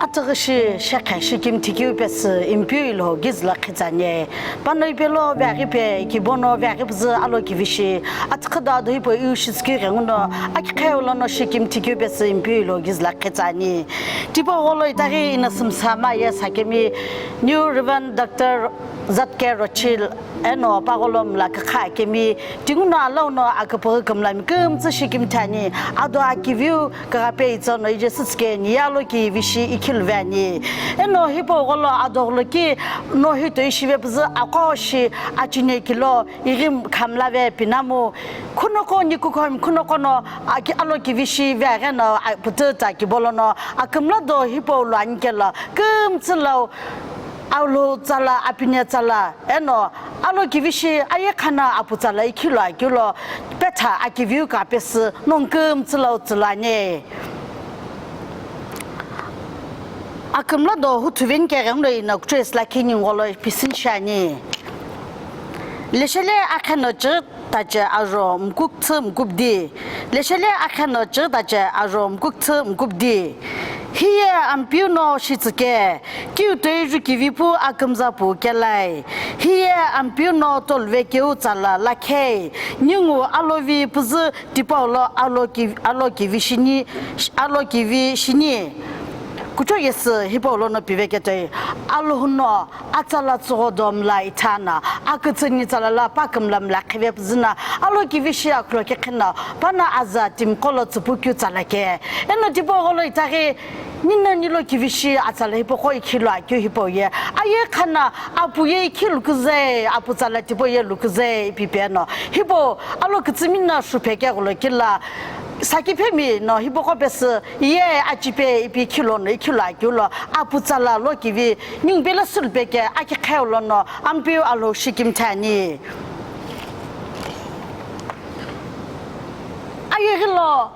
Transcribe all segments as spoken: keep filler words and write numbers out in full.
Atüghüshi shekhe shikimthi keu pesü Ampeu Alhou kizüla khitsani. Pano ipelo veaghi pe, kibono veaghi püzü alokivishi. Atükhüdo ado hipau iu shitsükeu ghenguno, akiqheu lono shikimthi keu pesü Ampeu Alhou kizüla khitsani. Tipau gholo itaghi ino sümsama ye sakemi New Reverend Doctor Z K Rochil eno pagholo mla kükha kemi, tinguno alauno aküpüghü kümlami kümtsü shikimthi ani, ado akiviu kaghape itsono ije sütsükeni ye alokivishi ikhiluve ani. Eno hipau gholo ado gholo ki no hito ishive püzü aqo shi achine kilo ighi khamlave pinamu, khunoqo nikukhomi khunoqo no aki alokivishi veagheno a-, pütüta kibolono akümla do hipau lo ani kelo kümtsü lau Alhou tsala, apine tsala, eno alokivishi aye khana apu tsala ikhilu akeu lo petha akiviu kapesü nongu kümtsü lau tsülani. Akümla do huthuven keghengulo ino kuchesü lakhi ningu gholo pisin shiani. Leshele akheno chü tache ajo mkuktsü mkupdi. Leshele akheno chü tache ajo mkuktsü mkupdi. Hiye Ampeu no shitsüke, kiu toi jukivi pu akümza pu kelai. Hiye Ampeu no toluve keu tsala lakhei. Ningu alovi püzü tipau lo aloki-, alokivi shini, alokivi shini. Kuchou yesü hipau lono pive ketoi. Alhou no atsala tsügho do mla ithana, akütsüni tsala la pakümla mla khive püzüna, alokivishi akhulo kekhina, pana aza timiqo lo tsüpu keu tsala ke. Eno tipau gholo itaghi, nino nilo kivishi atsala hipaqo ikhilu akeu hipau ye. Aye khana, apu ye ikhilu küzei, apu tsala tipau ye lu küzei ipi peno. Hipau, alokütsümi no shuphe ke gholo kila, sakiphemi no hipaqo pesü, Ye achipe ipi ikhilu no ikhilu akeu lo apu tsala lokivi ningu pelo sülupeke akiqheu lono Ampeu Alhou shikimthi ani. Ayeghi lo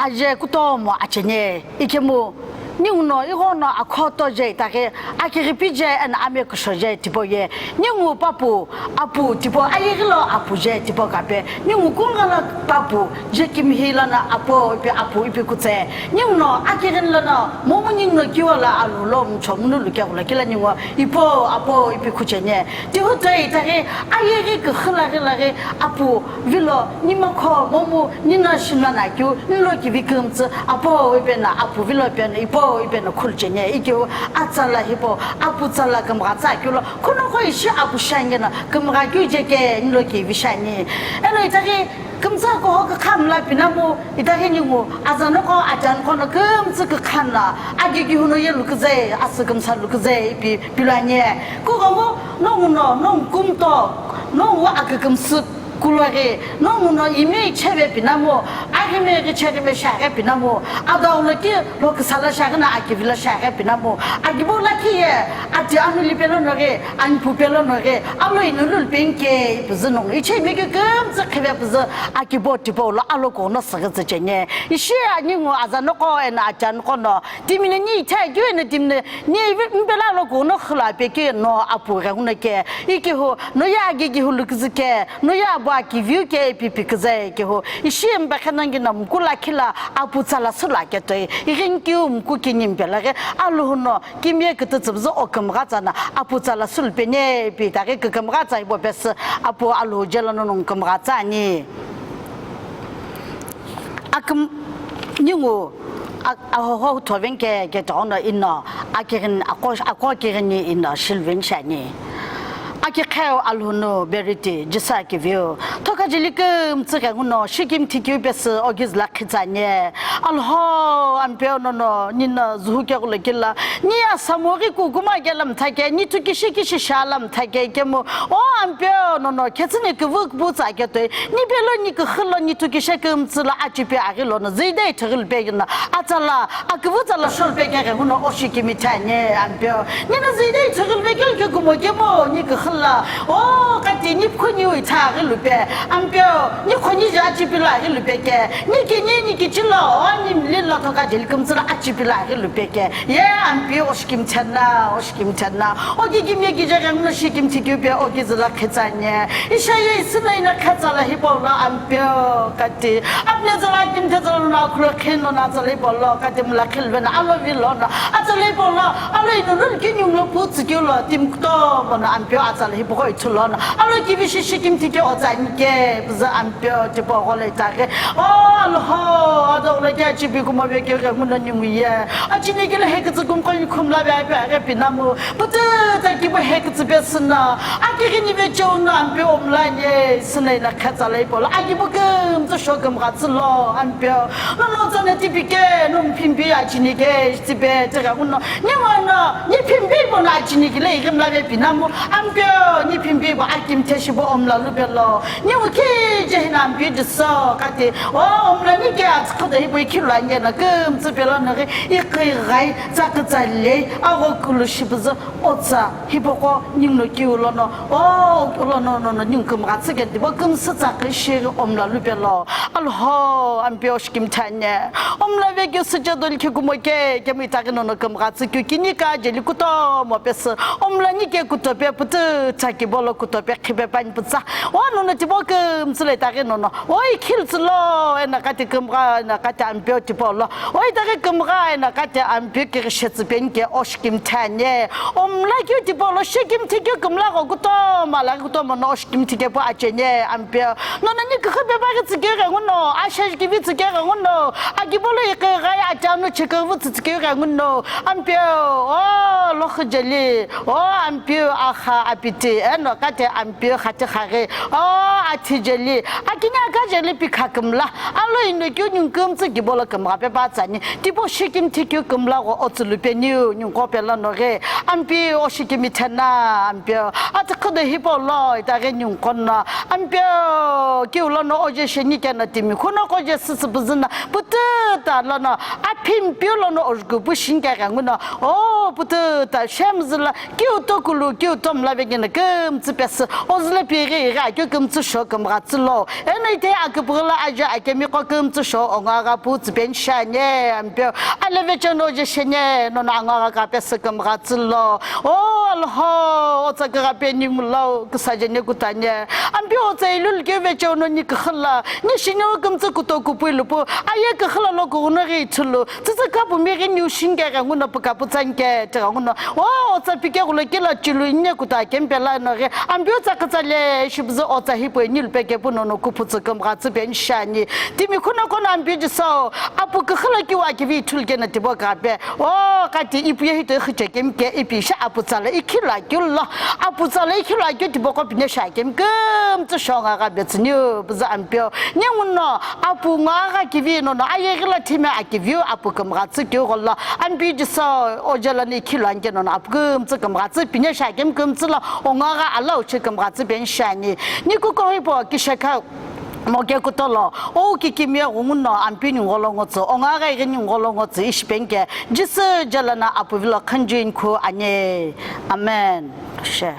aje kutomo acheni ikemu ningu no ighono akhoto je itaghi akighipi je eno amekusho je tipau ye ningu papu Apu tipau ayeghi lo apu je tipau kape. Ningu kungala papu je kimihi lono apo ipi apu ipi kutse. Ningu no akighini lono momu ningu no kiwala alu lo mcho munu luke ghula kila ningu ipo apo ipi khucheni. Tihu toi itaghi ayeghi küxü laghi laghi apu vilo nimakho momu nino shimla na keu nilo kivi kümtsü apo ipi no apu vilo ipi no ipo ipi no khulucheni ikeu atsala hipau apu tsala kümgha tsa keu lo Khunoqo ishi apu shiani no kümgha keu je ke nilo kivi shiani. Eno itaghi kümtsü kuho kükha mla pinamu, itaghi ningu azanoqo, achanoqo no kümtsü kükha no, agigihu no ye luküzei, asü kümsa luküzei ipi piluani. Kughengu nongu no, nongu kumto, nongu akükümsü kuloghi, nongu no ime icheve pinamu, aghime ghicheghi me shiaghi pinamu, adau lo ki lo küsa lo shiaghi no akivi lo shiaghi pinamu, agibo lakhi ye, ati anu lipe lono ghi, Anipu pelo no ghi, alo inulu penke püzü nongu, ichemi keu kümtsü khive püzü akibo tipau lo alo kuno süghütsü cheni. Ishi ningu azanoqo eno achanoqo no, timi no ni ithai keu eno timi no ni ivi mpelo alo kuno khula pekeu no apu ghenguno ke, ikehu, no ye agigihu luküzü ke, no ye abu akiviu ke ipi piküzü kehu, ishi mpekhe nongu no mkula khila apu tsala sula ketoi, ighinkeu mku kini mpelo ghi, aluhu no, Kimye kütütsü püzü o kümgha tsa no apu tsala sülupeni ipi itaghi kükümgha tsa hipau pesü apu Alhou je lono nongu kümgha tsa ani. Aküm ningu a-, ahoho thoven ke ke tono ino akighini ako, ako kighini ino shiluveni shiani. Akiqheu Alhou no beriti jisa kiviu. Thoka jili kümtsü ghenguno shikimthi keu pesü o kizüla khitsani. Alhou, Ampeu nono, nino zuhu keghulo kila, ni asamoghi kukuma kela mthake, ni thukishi kishi shala mthake kemu, o Ampeu nono, khetsüni küvü küpütsa ketoi, ni pelo ni küxü lo ni thukishi kümtsü lo achipe aghi lono, züide ithighi lupe kina, atsala, aküvü tsala sholupe keghenguno o shikimthi ani, Ampeu. Nino züide ithighi lupe kelu kekumo kemu, ni küxü La, o, kati ni phuni ithaghi lupe, Ampeu, ni khoni ja achipilo aghi lupe ke, ni kini ni kichilo, o, ni mli lo thoka jeli kümtsülo achipilo aghi lupe ke. Ye Ampeu oshikimthena, oshikimthena. Oki kimye kije ghenguno shikimthi keu pe oki züla khetsanye. Isha ye isüna ina khetsa la hipau lo Ampeu kati. Apne züla kimthe züla na khulo kheno na züla hipau lo kati mla khilvena alo vilo na. Atsala hipau lo, alo ino lulu kinyum lo pu tsükeu lo, timi kutomo no Ampeu atsala hipau ko ithulu no. Alo kivi shishi kimthi ke otsa nike, püzü Ampeu tipau ko le itaghi. O, alo ho, ado lo kia chibi kumo ve ke ghenguno ningu ye. Achini kile hekütsü kumko ni khumla ve ape aghi pinamu. Pututa kibo hekütsü pe süna. Akighi ni ve cheu no Ampeu omla nye, süna ina khetsa la hipau lo. Akibo kümtsü sho kümghatsü lo, Ampeu. Nono tsana tipike, no mphimbi achini ke, tipe, tira uno. Nyewa no, ni phimbi bono achini kile, igimla ve pinamu. Ampeu, ni phimbi bo akimthe shibo omla lupe lo. Nyewa kije hina Ampeu jiso, kati. O, omla ni ke atsukhuda hibo ikhilo anye na, kümtsü pelo no ghi, ikhi ghai, tsakütsa le, agho kulu shipüzü, otsa, hipau ko, ningu no kiu lono, o, lono, no, no, ningu kümghatsü ke, tibo kümsü tsakhi shiri omla lupe lo. Alho, Ampeu oshikimthanye. Omla ve keu süche do likhi kumo ke, kemu itaghi nono kümghatsü keu kini ka jeli kutomo pesü. Omla ni ke kuto pe pututa kibo lo kuto pe khipe pani pütsa. O nono tipau kümtsü le itaghi nono. O ikhiltsü lo, ena kati kümgha, ena kati Ampeu tipau lo. O itaghi kümgha, ena kati Ampeu kiri shetsü peni ke oshikimthanye. Omla keu tipau lo shikimthi keu kümla gho kutomo, la kutomo no oshikimthi ke pu achene Ampeu. Nono ni küxü pe baghi tsükeu ghenguno, asha kivi tsükeu ghenguno, akibo lo ikhi ghai atanu chiküvu tsükeu ghenguno, Ampeu, o, lokhu jeli, o, Ampeu, akha, apiti, eno, kati Ampeu, khati khaghi, o, athi jeli, akini aka jeli pikha kümla, alo ino keu ningu kümtsü kibo lo kümgha pe pa tsani, tipau shikimthi keu kümla gho otsü lupe niu, ningu ko pelo no ghi, Ampeu, oshikimithena, Ampeu, atsukhuda hipau lo, itaghi ningu ko no, Ampeu, keu lono oje sheni keno timi, khuno ko je süsü püzü na, pututa lono, aphi Ampeu lono ojuku pu shini ke ghenguno, o, pututa, shemzüla, keu tokulu, keu tomla ve keno kümtsü pesü, ozüle pighi, ighi akeu kümtsü sho kümghatsü lo. Eno ite aküpüghü lo aje akemi ko kümtsü sho, ongo agha pu tsü peni shanye, Ampeu, aleve cheno oje sheni, nono ongo agha ka pesü kümghatsü lo. O, alho, otsa kugha peni mulo, küsa jene kutanye. Ampeu otsa ilulu keu ve cheu no ni küxü la, ni shini kümtsü kuto kupui lupu, aye küxü la lo kughuno ghi ithulu, tsütsü kapu mi ghi niu shini ke ghenguno puka putsa nike, tira uno. O, otsa pike ghulo kila chilu ine kuta kempe la no ghi, Ampeu tsakütsa le, shipüzü otsa hipau inilu pe ke pu nono kuphutsü kümghatsü peni shani. Timi khuno ko no Ampeu jiso, apu küxü lo kiu akivi ithulu keno tipau ka pe. O, kati ipu ye hito ixiche kemi ke ipi shi apu tsala ikhilo akeu lo. Apu tsala ikhilo akeu tipau ko pine shi akemi kümtsü sho ongo agha petsü niu püzü Ampeu. Ningu no apu ongo agha kivi nono ayeghi lo thime akiviu apu kümghatsü keu gho lo. Ampeu jiso oje lono ikhilo anike nono apu kümtsü kümghatsü pine shi akemi kümtsü lo ongo agha alau shi kümghatsü peni shani. Ni kuko hipau kishekha Moke kutolo, o kikimiye ghungu no Ampeu ningu gholo ngotsü, ongo agha ighi ningu gholo ngotsü ishi penike, Jisü jelo no Apu vilo khunju inikhu ani. Amen. She.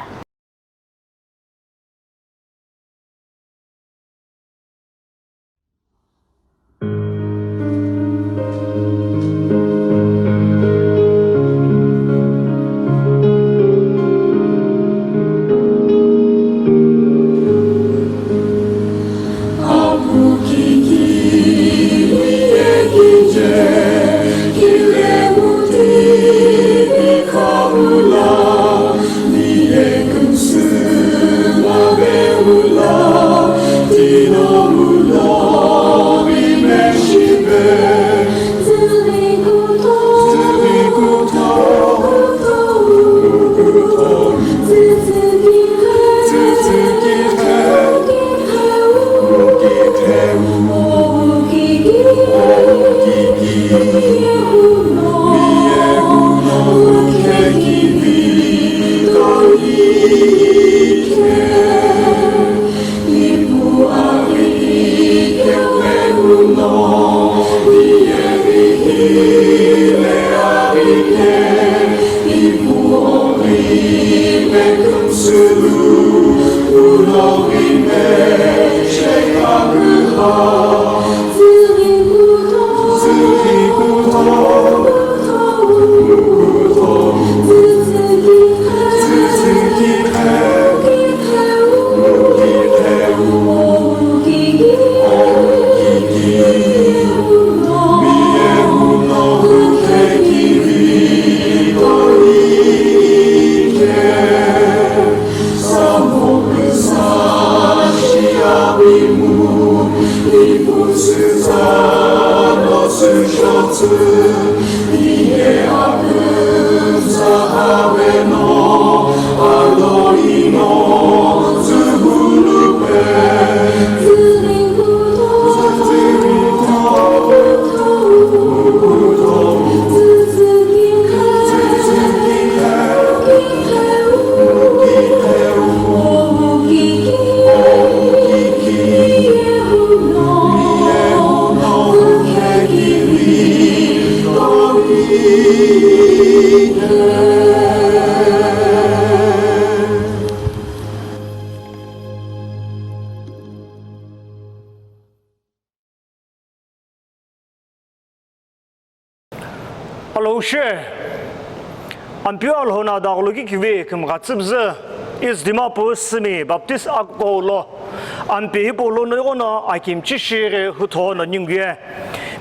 Alhou she, Ampeu Alhou no adagholo kikivi kümgha tsüpzü, East Dimapur Sümi Baptist akukuhou lo, Ampeu hipau lono ighono akimchi shighi hutho no ningu ye,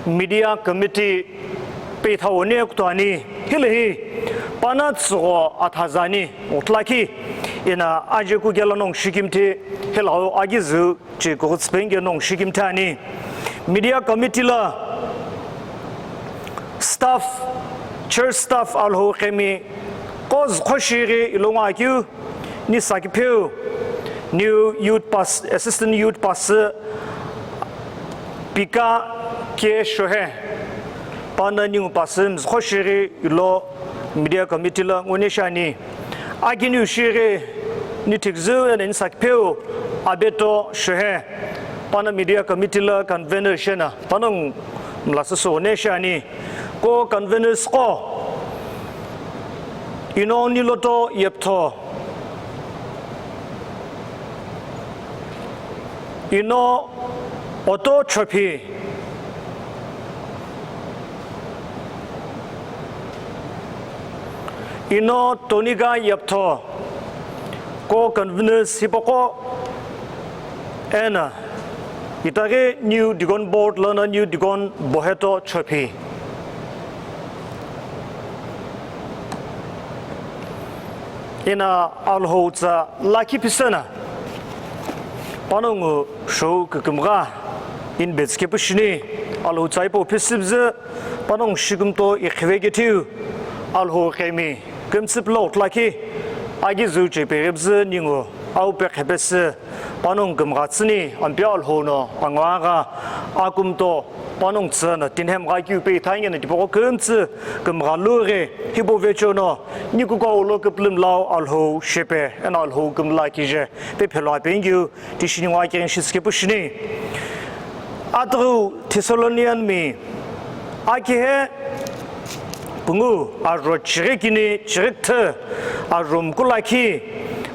Media Committee peitha woni kutu ani, hilehi, pana tsügho athaza ani, uthlakhi, ina aje kugela nongu shikimthi, hilau agizü, Chikughutsü penge nongu shikimthi ani. Media committee la staff, church staff Alhou qhemi qo züqho shighi ilo ngo akeu, ni sakipheu, new youth pas-, assistant youth pastor Pika K Shohe, pano ningu pastor mzüqho shighi ilo media committee lo nguni shiani. Akiniu shighi ni thiküzü eno ni sakipheu Abeto Shohe, pano media committee lo convener shena, pano mla süsü nguni shiani. Ko conveners qo, Ino Niloto Yeptho, Ino Oto Chophi, Ino Tonika Yeptho, co-conveners hipaqo, eno itaghi New Deacon Board lono New Deacon Boheto Chophi. Eno Alhou tsa lakhi phisena, panongu shou kükümgha ini betsü kepu shini, Alhou tsa hipau phisüpüzü, panongu shikümto iqhive kethiu, Alhou qhemi kümtsüpülo uthlakhi, aghi züu chepe ghipüzü ningu, au pe qhepesü, panongu kümgha tsüni, Ampeu Alhou no anguagha, akumto, panongu tsü no tinhemgha keu pe ithangeno tipaqo kümtsü kümgha lughi, hipau vecheono, nikukuhou lo küpülümlau Alhou shepe, eno Alhou kümla kije, pe phelo apengeu, tishi ningu akighi shitsü kepu shini. Atughiu Thessalonian mi, akihe, pungu, ajo chighi kini, chighi küthü, ajo mkulu akhi,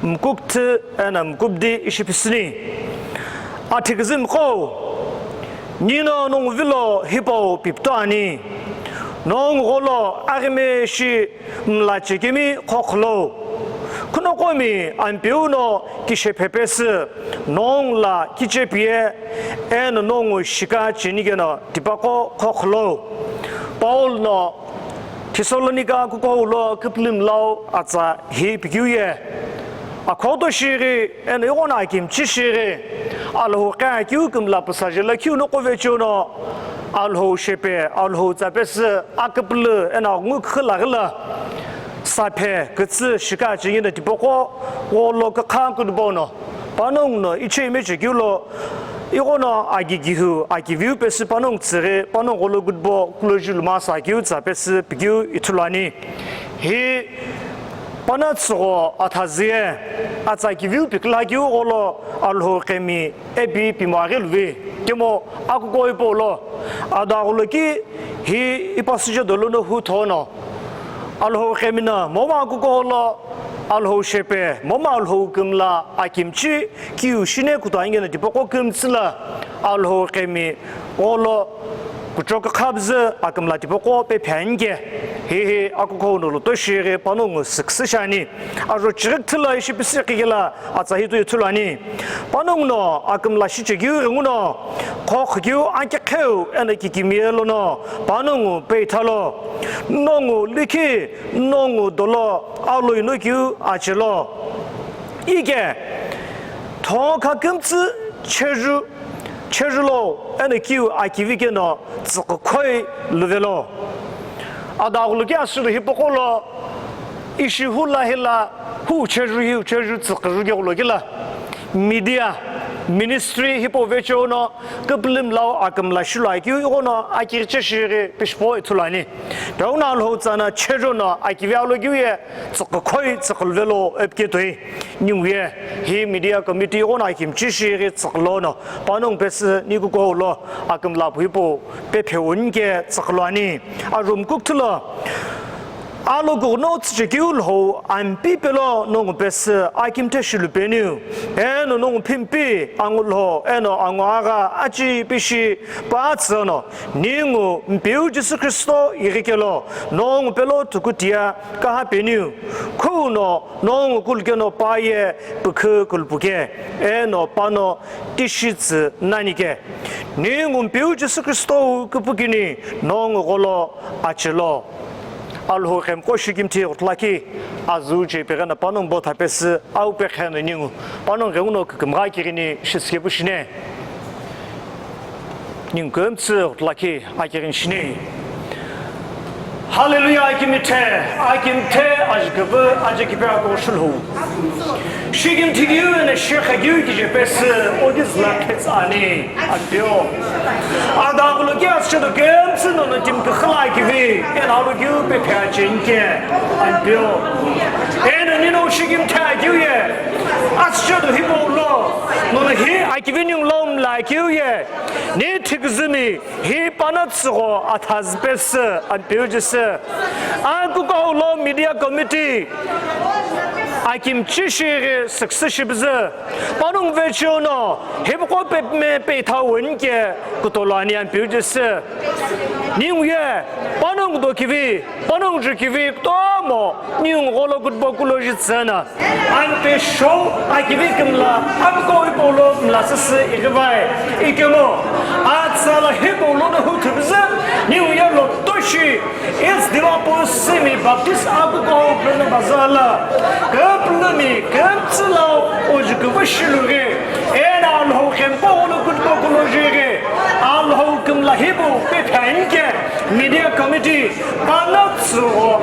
mkulu küthü, eno mkulu bidi ishi phisüni. Athiküzü miqo, nino nongu vilo hipau piputo ani, nongu gholo aghime shi mla chekemi qhoqhulou. Khunoqomi Ampeu no kishephepesü, nongu la kichepiye, eno nongu shika chinigeno tipaqo qhoqhulou. Paul no Thessalonica kukuhou lo küpülümlau atsa hi pikeu ye. Akhokdo shighi, eno ighono akimchi shighi, Alhou qhi akeu kümla püsa jelo keu noqo vecheono, Alhou shepe, Alhou tsa pesü, aküpülü, eno aghungu khü laghilo, saphe, kütsü, shika chingino tipaqo, gholo kükha kudubono, panongu no ichei mechekeu lo, ighono agigihu, agiviu pesü panongu tsüghi, panongu gholo kudubo, kuloju lumasa keu tsa pesü pikeu ithulu ani. Hi pana tsügho athaziye, atsa kiviu pikila keu gholo Alhou qhemi epi pimo aghi luvi, kemo akukuhou hipau lo, ado agholo ki hi ipasüje dolo no hu thono, Alhou qhemi no momu akukuhou lo Alhou shepe, momu Alhou kümla akimchi kiu shine kuta ingena tipaqo kümtsüla Alhou qemi olo kuchokakhabzü akümla tipaqo pephe anike. Hihi akukhou no loto shiri panongu süksü shani. Ajo chirikthüla ishi pisi qikela atsa hitu ithulu ani. Panongu no akümla shichekeu ringu no, khokhiu akikheu eno kikimiye lono panongu peithalo. Nongu likhi, nongu dolo, aloi no kiu achelo. Ike, thongkha kümtsü cheju, cheju lo, eno kiu akivi keno tsüqükhoi luvelo. Adaghulu ke asülu hipaqo lo, ishi hu la hila, hu cheju, hu cheju tsüqüju ke ghulo kila. Media, ministry hipau vecheo no, küpülümlau akümla shilo akeu ighono akiriche shiri pishpo ithulu ani. Dongna Alhou tsana chejo no akivi alo kiu ye tsüqükhoi tsüqüluvelo epiketoi. Ningu ye hi media committee ighono akimchi shiri tsüqülo no panongu pesü ni kukuhou lo akümla pu hipau pephe unike tsüqülo ani. Ajo mkukthülo Alokughuno tsüchekeu Lhou ampi pelo nongu pesü akimthe shilupeniu, eno nongu phimpi angulho eno anguagha achi pishi patsü no, ningu Mpeu Jisü Khristo ighikelo nongu pelo tukutia kahapeniu, khuno nongu kulukeno paye pükhü kulupuke, eno pano tishitsü nanike. Ningu Mpeu Jisü Khristo wu küpükini nongu gholo achelo. Alhou qemqo shikimthi ghutulakhi, azu che peghe na panongu bo thapesü au pekhe no ningu panongu ghenguno kükümgha kirini shisükepu shine. Ningu kümtsü ghutulakhi akirini shine. Hallelujah, akimithe, akimthe, ajiküvü, ajikipe ako shulhu. Shikimthi kiu eno shekha kiu kije pesü, odi zla khetsa ani. Ampeu. Adaghulu ke asüchedo kümtsü nono timi küxü la akivi, eno alo kiu pephe achenike. Ampeu. Eno nino shikimthi akiu ye. Asüchedo hipau lo. Nono hi akivi ningu lo mla akiu ye. Ni thiküzümi hi panatsügho athazü pesü Ampeu Jisü. Akukuhou lo media committee. Akimchi shiri süksü shibzü. Panongu vecheo no, hipaqo pepme peitha wünike kutolo ani Ampeu Jisü. Ningu ye, panongu do kivi, panongu ju kivi kutomo, ningu gholo kutbo kulo jitsü na. Ampe show akivi kümla, amko ipolo mla süsü ighivai, ikemo, atsala hipolo no hu thubzü, ningu ye loto shi, East Dimapur Semi Baptist akukuhou pelo bazala, küpülümi, kümtsülau, ojuküvü shilughi, eno Alhou qemqo gholo kutbo kulo jighi, Alhou kümla hipau pephe anike, media committee, panatsügho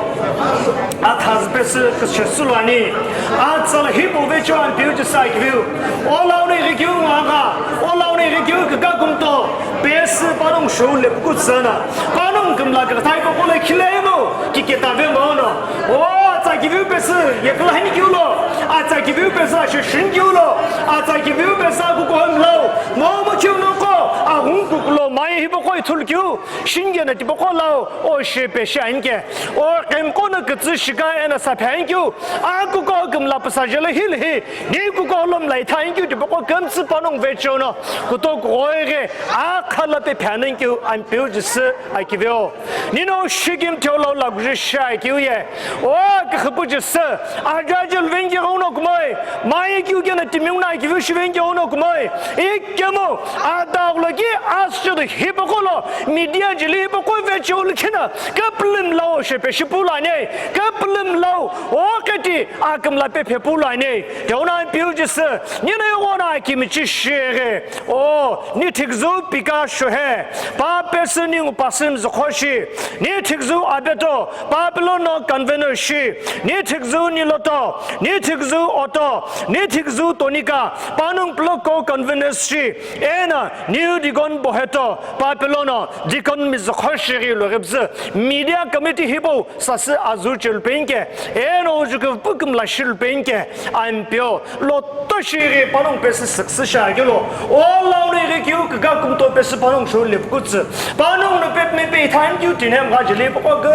athazü pesü küshe sulu ani, atsala hipau vecheo Ampeu Jisü akiviu, olau no ighikiu nguagha, olau no ighikiu küka kümto, pesü panongu show lepukutsü na, panongu kümla küküthai paqo lo khilemu, kiketave mono. O, atsa kiviu pesü, yeküla hini kiu lo, atsa kiviu pesü, ashe shini kiu lo, atsa kiviu pesü, kukuhou mlau, momu kiu noqo, aghungu kukulo, maye hipaqo ithulu kiu, shingena tipaqo lau, o shepe shi anike, o qemqo no kütsü shika eno saphe anikiu, akukuhou kümla püsa jelo hilihi, ni kukuhou lo mla itha anikiu tipaqo kümtsü panongu vecheo no, kutokughoi ghi, akhala pephe anikiu Ampeu Jisü akiveo. Nino shikimthi olo lakuju shi akiu ye. O küxüpu Jisü, aja jelu venki ghono kumoi, maye kiu keno timiu na kiviu shi venki ghono kumoi. Ikemu, adaghulu ke asüchedo hipaqo lo, media jeli hipaqo vecheo likhina, küpülümlau shepe shipu lani, küpülümlau, o keti, akümla pephe pu lani. Deuna Ampeu Jisü, nino ighono akimichi shiri. O, ni thiküzü pika shuhe, pa pesü ningu pasü mzükho shi, ni thiküzü abeto, pa pelo no convener shi, ni thiküzü niloto, ni thiküzü oto, ni thiküzü tonika, panongu pelo co-conveners shi, eno new deacon boheto, pa pelo no deacon mzükho shiri loghipzü, media committee hipau sasü azu chelu penike, eno ojuküvü pu kümla shilu penike, Ampeu, loto shiri panongu pesü süksü shi akelo, olau no ighikiu küka kümto pesü panongu show lepukutsü, panongu no pepme peitha anikiu tinem gha jeli paqo kü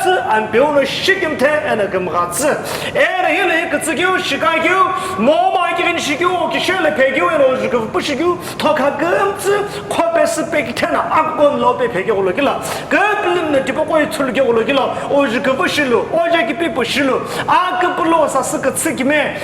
tsü, Ampeu no shikimthe eno kümgha tsü. Eno hilo ye kütsükeu, shikakeu, momu akighini shikeu, okishe le phekeu, eno ojukuvu pu shikeu, thokha kümtsü, khopesü pekithena, akukon lo pe phekeu lo kila. Küpülüm no tipaqo ithulu keu lo kila, ojukuvu shilu, oja kipipu shilu, aküpülü sasü kütsükime,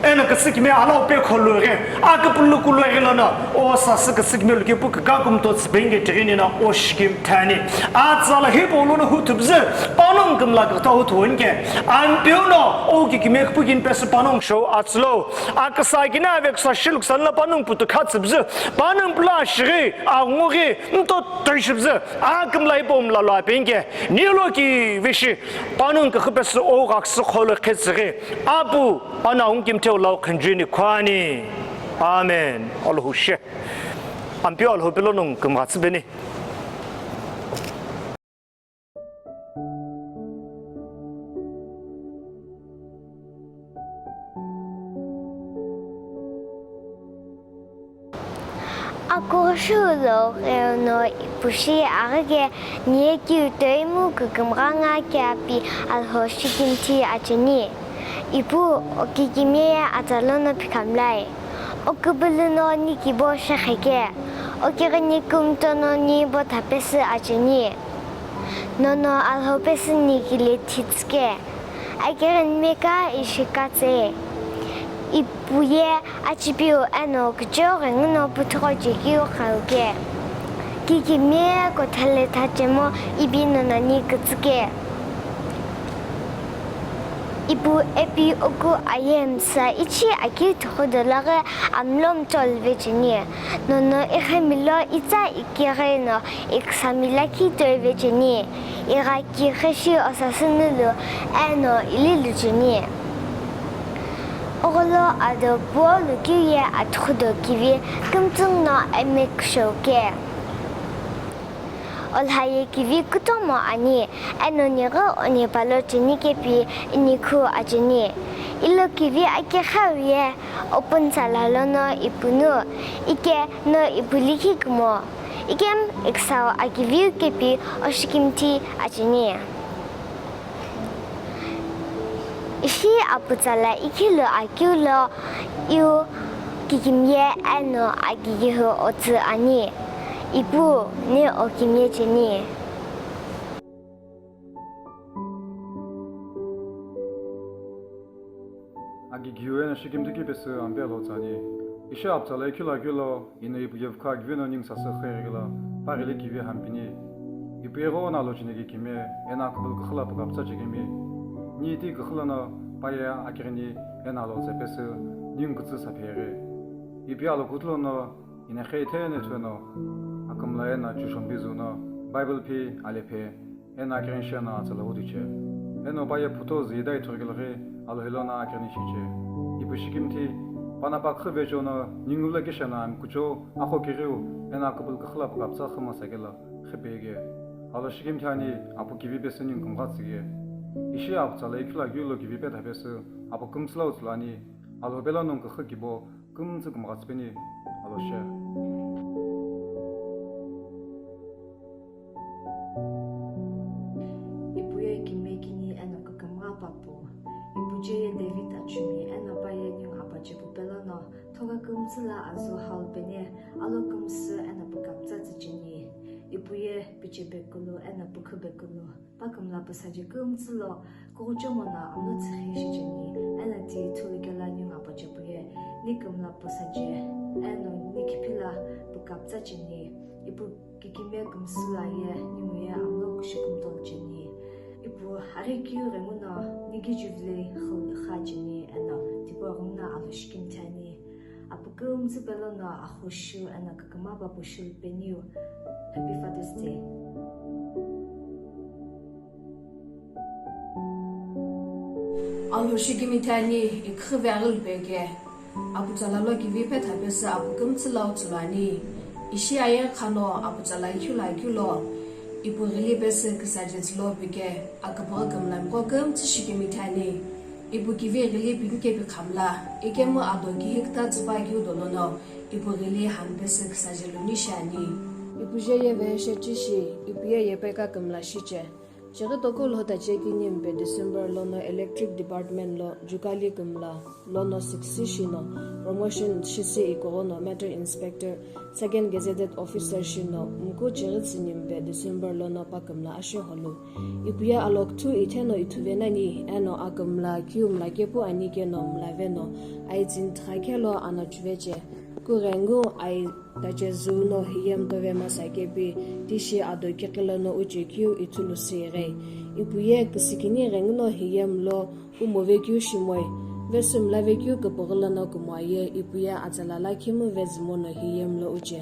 eno kütsükime alao pe kholu ghi, aküpülü kulo ghi lono, o sasü kütsükime luke pu küka kumto tsüpenge tighinina o shikimthe ani. Atsala hipau lono hutubzü, panongu kümla küta hutuwonke. Ampeu no, o kikime küpükini pesü panongu show atsülo. Aküsa kina aveküsa shiluküsa nla panongu putu khatsübzü. Panongu pula shighi, angughi, nto toishibzü. Akümla hipau mla lo apenge. Nilo kivishi, panongu kükhü pesü o ghaksü kholo khetsüghi. Apu, ana ungkimthe ulau khunjuni khwani. Amen. Alhou she. Ampeu Alhou pelo nongu kümgha tsüpeni. Akughushi lo gheno ipu shi aghike niye kiu toimu kükümgha nga kiapi Alhou shikimthi acheni. Ipu okikimiye atsa lono pikhamlai. Oküpülü no ni kibo shekheke. Okighini kümtono ni bo thapesü acheni. Nono Alhou pesü ni kile thitsüke. Akighini meka ishi katse. Ipu ye achipiu eno küchoghi nguno puthugho chekeu khauke. Kikimiye kothale thachemo ipi nono ni kütsüke. Ipu epi oku aye msa ichi akeu thukhu dolaghi amlo mchol vecheni. Nono ighimilo itsa ikighi no iksami lakhi toi vecheni. Igha kighi shi osasü nulu eno ili lucheni. Ogholo ado puo lukeu ye athukhu do kivi kümtsü no emekshouke. Olha ye kivi kutomo ani, eno nighi onipalo cheni kepi inikhu acheni. Ilo kivi akighiu ye opuntsala lono ipunu, ike no ipu likhi kumo, ikem iksau akiviu kepi oshikimthi acheni. Ishi aputsala ikhilu akeu lo iu kikimiye eno akigihu otsü ani. Ipu, ni okimiye cheni. Akigihu eno shikimthi keu pesü Ampeu Alhou tsü ani. Ishi aputsala ikhilu akeu lo ino ipu ye vukha kivi no ningu sasü kheghi lo, pa ghili kivi hampini. Ipu ye ghenguno alocheni kikimiye, eno aküpülü küxü la pükapütsa chekemi. Ni ti küxü lono pa ye akighini eno alo tsepesü ningu kütsü sapheghi. Ipu ye alo kutu lono ino khe ithene thuno, akümla eno chushombi zuno, Bible phi alephe. Eno akighini shi eno atsala hutuche. Eno pa ye phuto züda ithughi loghi Alhou lono akighini shiche. Ipu shikimthi, pana pa khü vecho no ningu lo kishi eno ami kucho akho kiriu eno aküpülü küxü la pükapütsa khüma sakelo khipege. Alhou shikimthi ani apu kivi pesü ningu kümgha tsüge. Ishi aputsala ikhilu akeu lo kivi petha pesü apu kümtsü lau tsülu ani. Alhou pelo nongu küxü kibo kümtsü kümgha tsüpeni, Alhou she. Ipu ye kimiye kini eno kükümgha papu. Ipu je ye David achumi eno pa ye ningu apache pu pelono, thokha kümtsü la azu hau pene, alo kümsü eno pükapütsa tsücheni. Ipu ye piche pekulu eno pükhu pekulu. Pa kümla pusaje kümtsü lo, kughuchomo no amlo tsüxi shicheni, eno ti ithulu kelo ningu apache pu ye, ni kümla pusaje, eno ni khipi la pükapütsa cheni, ipu kikimiye kümsü la ye, ningu ye amlo kushi kümtol cheni, ipu aghi kiu ghenguno, ni kichivile xü kha cheni, eno tipau ghenguno Alhou shikimthi ani. Apu kümtsü pelono axu shiu eno kükümgha papu shilu peniu. Happy Father's Day. Alhou shikimthi ani, iküxü veghi lupeke. Aputsala lo kivi petha pesü apu kümtsü lau tsülu ani. Ishi aye khano aputsala ikhiu lo akeu lo ipu ghili pesü küsaje tsülo pike, aküpüghü kümlamiqo kümtsü shikimthi ani. Ipu kivi ghili pike pi khamla, ikemu ado kihi küta tsüpa keu dolono, ipu ghili hami pesü küsaje luni shi ani. Ipu je ye veheshe chishi, ipu ye yepeka kümla shiche. Chighi toku lhotache kini mpe December lono Electric Department lo jukali kümla lono sixty shino promotion shisi ighono Meter Inspector Second Gazetted Officer shino mku chighi tsüni mpe December lono pa kümla asheholu. Ipuye alokuthu itheno ithuve nani eno akümla keu mlakepu ani keno mlave no aitsintha khelo anachuveche. Kughengu ai tache züu no hiye mtove masa kepi tishi ado kiqilo no uche keu ithulu sü ighei. Ipuye küsikini ghenguno hiye mlo kumove keu shimoi. Vesü mlave keu küpüghülo no kumoye ipuye atsala lakhi mu vezümo no hiye mlo uche.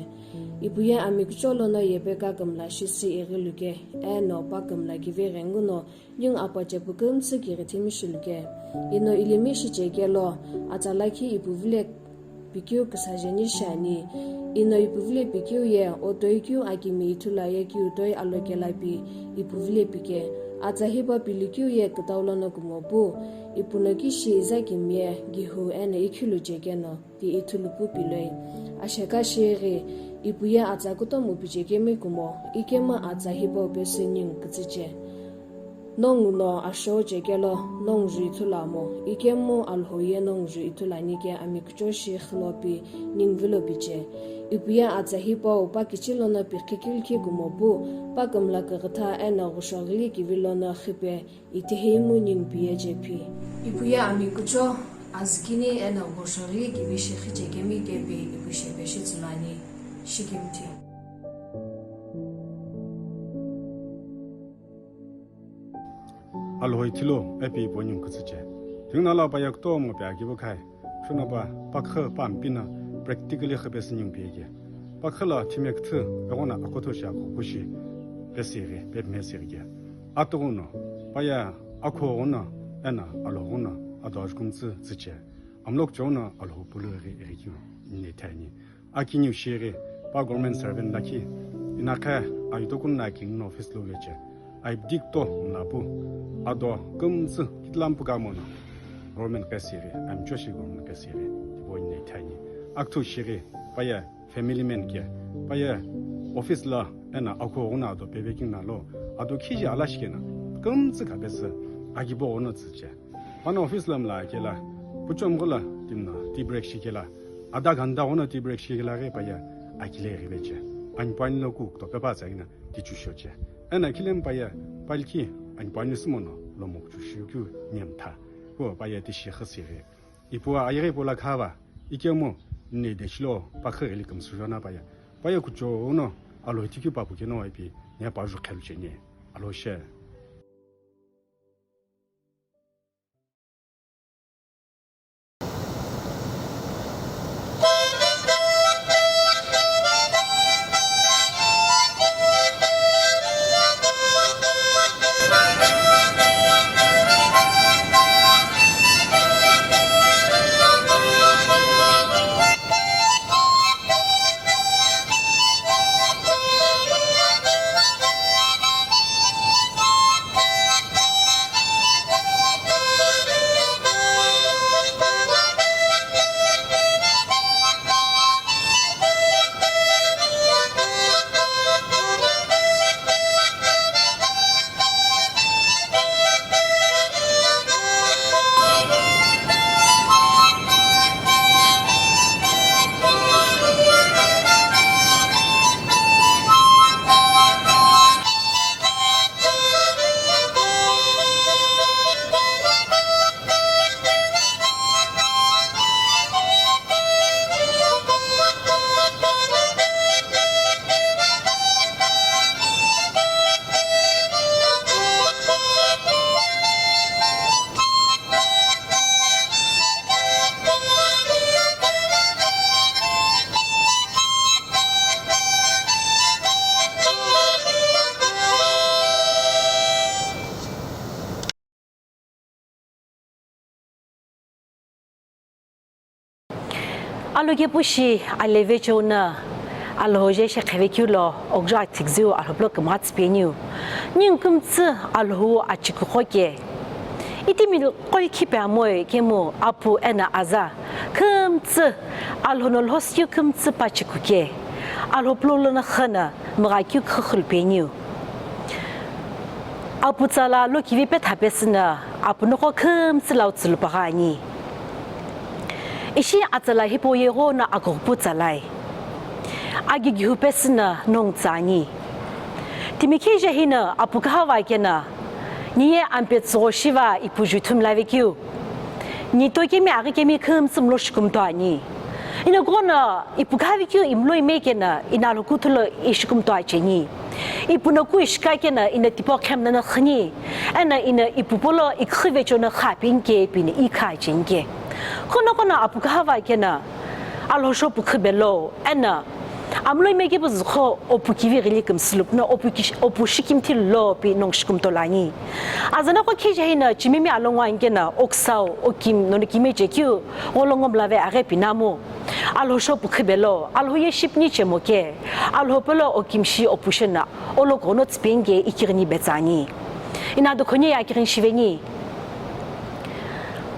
Ipuye ami kucholo no yepe ka kümla shisi ighiluke, eno pa kümla kivi ghenguno ningu apache pükümtsü kighithimi shiluke. Ino ilimi shichekelo, atsa lakhi ipuvile pikeu küsajeni shiani. Ino ipuvile pikeu ye, otoi keu akimi ithulu aye keu toi alokela pi ipuvile pike. Atsa hipau pilikeu ye kütau lono kumopu, ipuno kishi iza kimiye, gihu eno ikhilu chekeno ti ithulupu piloi. Asheka shighi, ipuye atsa kutomo pichekemi kumo, ikemu atsa hipau pesü ningu kütsüche. Nongu no ashou chekelo, nongu ju ithulu amo, ikemu Alhou ye nongu ju ithulu ani ke ami kucho shi xilo pi ningu vilo piche. Ipuye atsa hipau pa kichilo no pikhi kilkhi kumopu, pa kümla küghütha eno ghushoghili kivi lono khipe, itiheimu ningu piye chephi. Ipuye ami kucho azükini eno ghushoghili kivi shi khichekemi kepi ipu shepe shitsülani shikimthi. Alhou ithulu epi ipu ningu kütsüche. Tinguna lo pa ye kutomo pe akibu khai. Shuna pa, pakhu pa mpina practically khapesü ningu piyeke. Pakhu la thime küthü, egona akotho shi akhopu shi, pesü ighi, pepime sü ighi ke. Atughuno, pa ye akho ghuno, eno Alhou ghuno, ado ajukumtsü tsüche. Amlok chono Alhou pulu ighi, ighi keu, nne thani. Akiniu shighi, pa government servant lakhi, inakhe aitokun na king no office lo veche. Aibdi kuto mlapu, ado kümtsü kitlam pukamo no, government kesiri, amcho shi government kesiri, tipau nne thani. Akuthu shighi, pa ye family man ke, pa ye office la eno akho ghuno ado peve kingna lo, ado khiji ala shikena, kümtsü khapesü, akibo ghuno tsüche. Pano office lo mla kela, puchom ghula timno tea break shikela, adha ghanta ghuno tea break shikela ghi pa ye akile ghi veche. Anipani lo ku kutope pa tsagina, tichu shoche. Eno khilemu pa ye, palkhi anipani sümono lomo kuchu shikeu nyemtha. Ku pa ye tishi khasiri. Ipu ayeghi ipu la khava, ikemu nne deshilo pakhu ghili kümsü jona pa ye. Pa ye kucho uno, Alhou tikeu papu keno ipi, nya pa ju khelu cheni. Alhou she. Alokepu shi aleve cheu no Alhou je shekheve keu lo okju athiküzüu Alhou plo kümgha tsüpeniu. Ningu kümtsü Alhou achikuqo ke. Itimi qo ikhipe amoe kemu apu eno aza kümtsü Alhou no lhosikeu kümtsü pa chikuke. Alhou plo lono khana mgha keu khükhulu peniu. Apu tsala lokivi petha pesü no apu noqo khümtsü lau tsülupaghi ani. Ishi atsala hipau ye ighono akughupu tsalai. Agigihu pesü no nongu tsa ani. Timi khije hino apu kühava keno, niye ampe tsügho shiva ipu juthu mlave keu. Ni tokemi aghikemi khümtsü mlo shikumto ani. Ino ighono ipu kühavi keu imlo ime keno, ino Alhou kuthu lo ishi kumto acheni. Ipu no ku ishika keno, ino tipau khemna no khini. Eno ino ipu polo ikhive chono kha pinke pino ikha chenke. Kono kono apu kühava keno, Alhou shopu khibelo, eno amlo ime kepu züqho opu kivi ghili kümsü lupu no opu kish-, opu shikimthi lo pi nongu shikumto lani. Azanaqo khije hino chimimi alongu ankeno oksau, okim, nono kime chekeu, gholo ngo mlave aghi pinamu. Alhou shopu khibelo, Alhou ye shipni chemoke, Alhou pelo okim shi opu sheno, olo kono tsipenge ikighini betsani. Ino dokhoni ye akighini shiveni.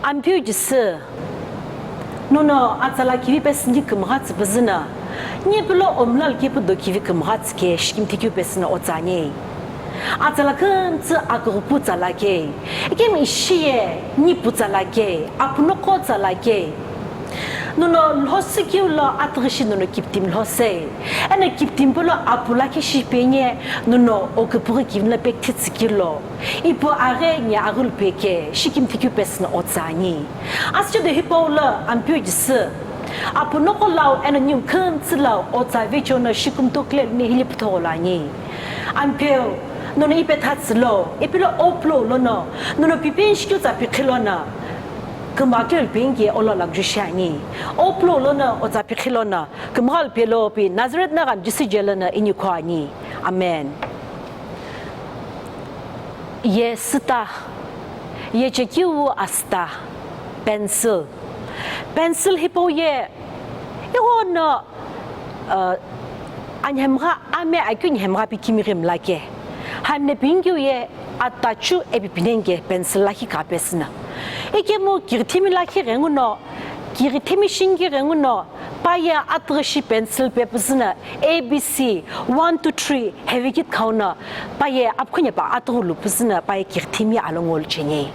Ampeu Jisü, nono atsala kivi pesü ni kümgha tsü püzü no, ni pelo omlal kepu do kivi kümgha tsüke shikimthi keu pesü no otsani. Atsala khümtsü akughupu tsala ke, ikemu ishi ye nipu tsala ke, apu noqo tsala ke. Nono lhosü keu lo atughi shi nono kiptimi lhose. Eno kiptimi pelo apu lakhi shi penye nono oküpüghü kivi no pekthi tsükeu lo. Ipu aghi ni aghulu peke, shikimthi keu pesü no otsani. Asüchedo hipau lo Ampeu Jisü, apu noqo lau eno niu khümtsü lau otsa vechono shikumto kile luni hili puthogho lo ani. Ampeu, nono ipetha tsülo, ipilo oplo lono, nono pipen shikeu tsa pikhi lono, kümgha keu penke olo lakju shiani. Oplo lono otsa pikhi lono, kümgha pelo pi Nazareth nagami Jisü je lono inikho ani. Amen. Ye süta, ye chekeu asüta, pencil. Pencil hipau ye, ighono, uh, anhemgha ame akeu nhemgha pi kimighi mlake. Hamne pingeu ye atachu epi pinenge pencil lakhi kapesü no. Ikemu kirithimi lakhi ghenguno, kirithimi shingi ghenguno, pa ye atughi shi pencil pepüzü no, A B C, one, two, three, hevi kit khauno, pa ye apukhu nyepa atughu lupüzü no, pa ye kirithimi alongu lucheni.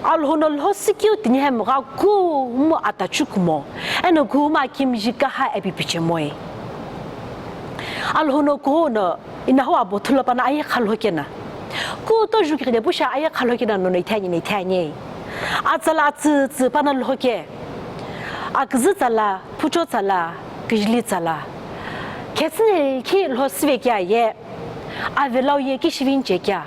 Alhou no lhosü keu tinhemgha kumo atachu kumo, eno kumo akimiji kaha epi pichemoi. Alhou no kuno, inahu abothu lo pano ayekha lhokeno. Kuto jukighi de pusha ayekha lhokeno nono ithani no ithani. Atsala atsütsü pano lhoke. Aküzü tsala, phucho tsala, kijili tsala. Khetsüne khi lhosüve kea ye, avelau ye kishivinche kea.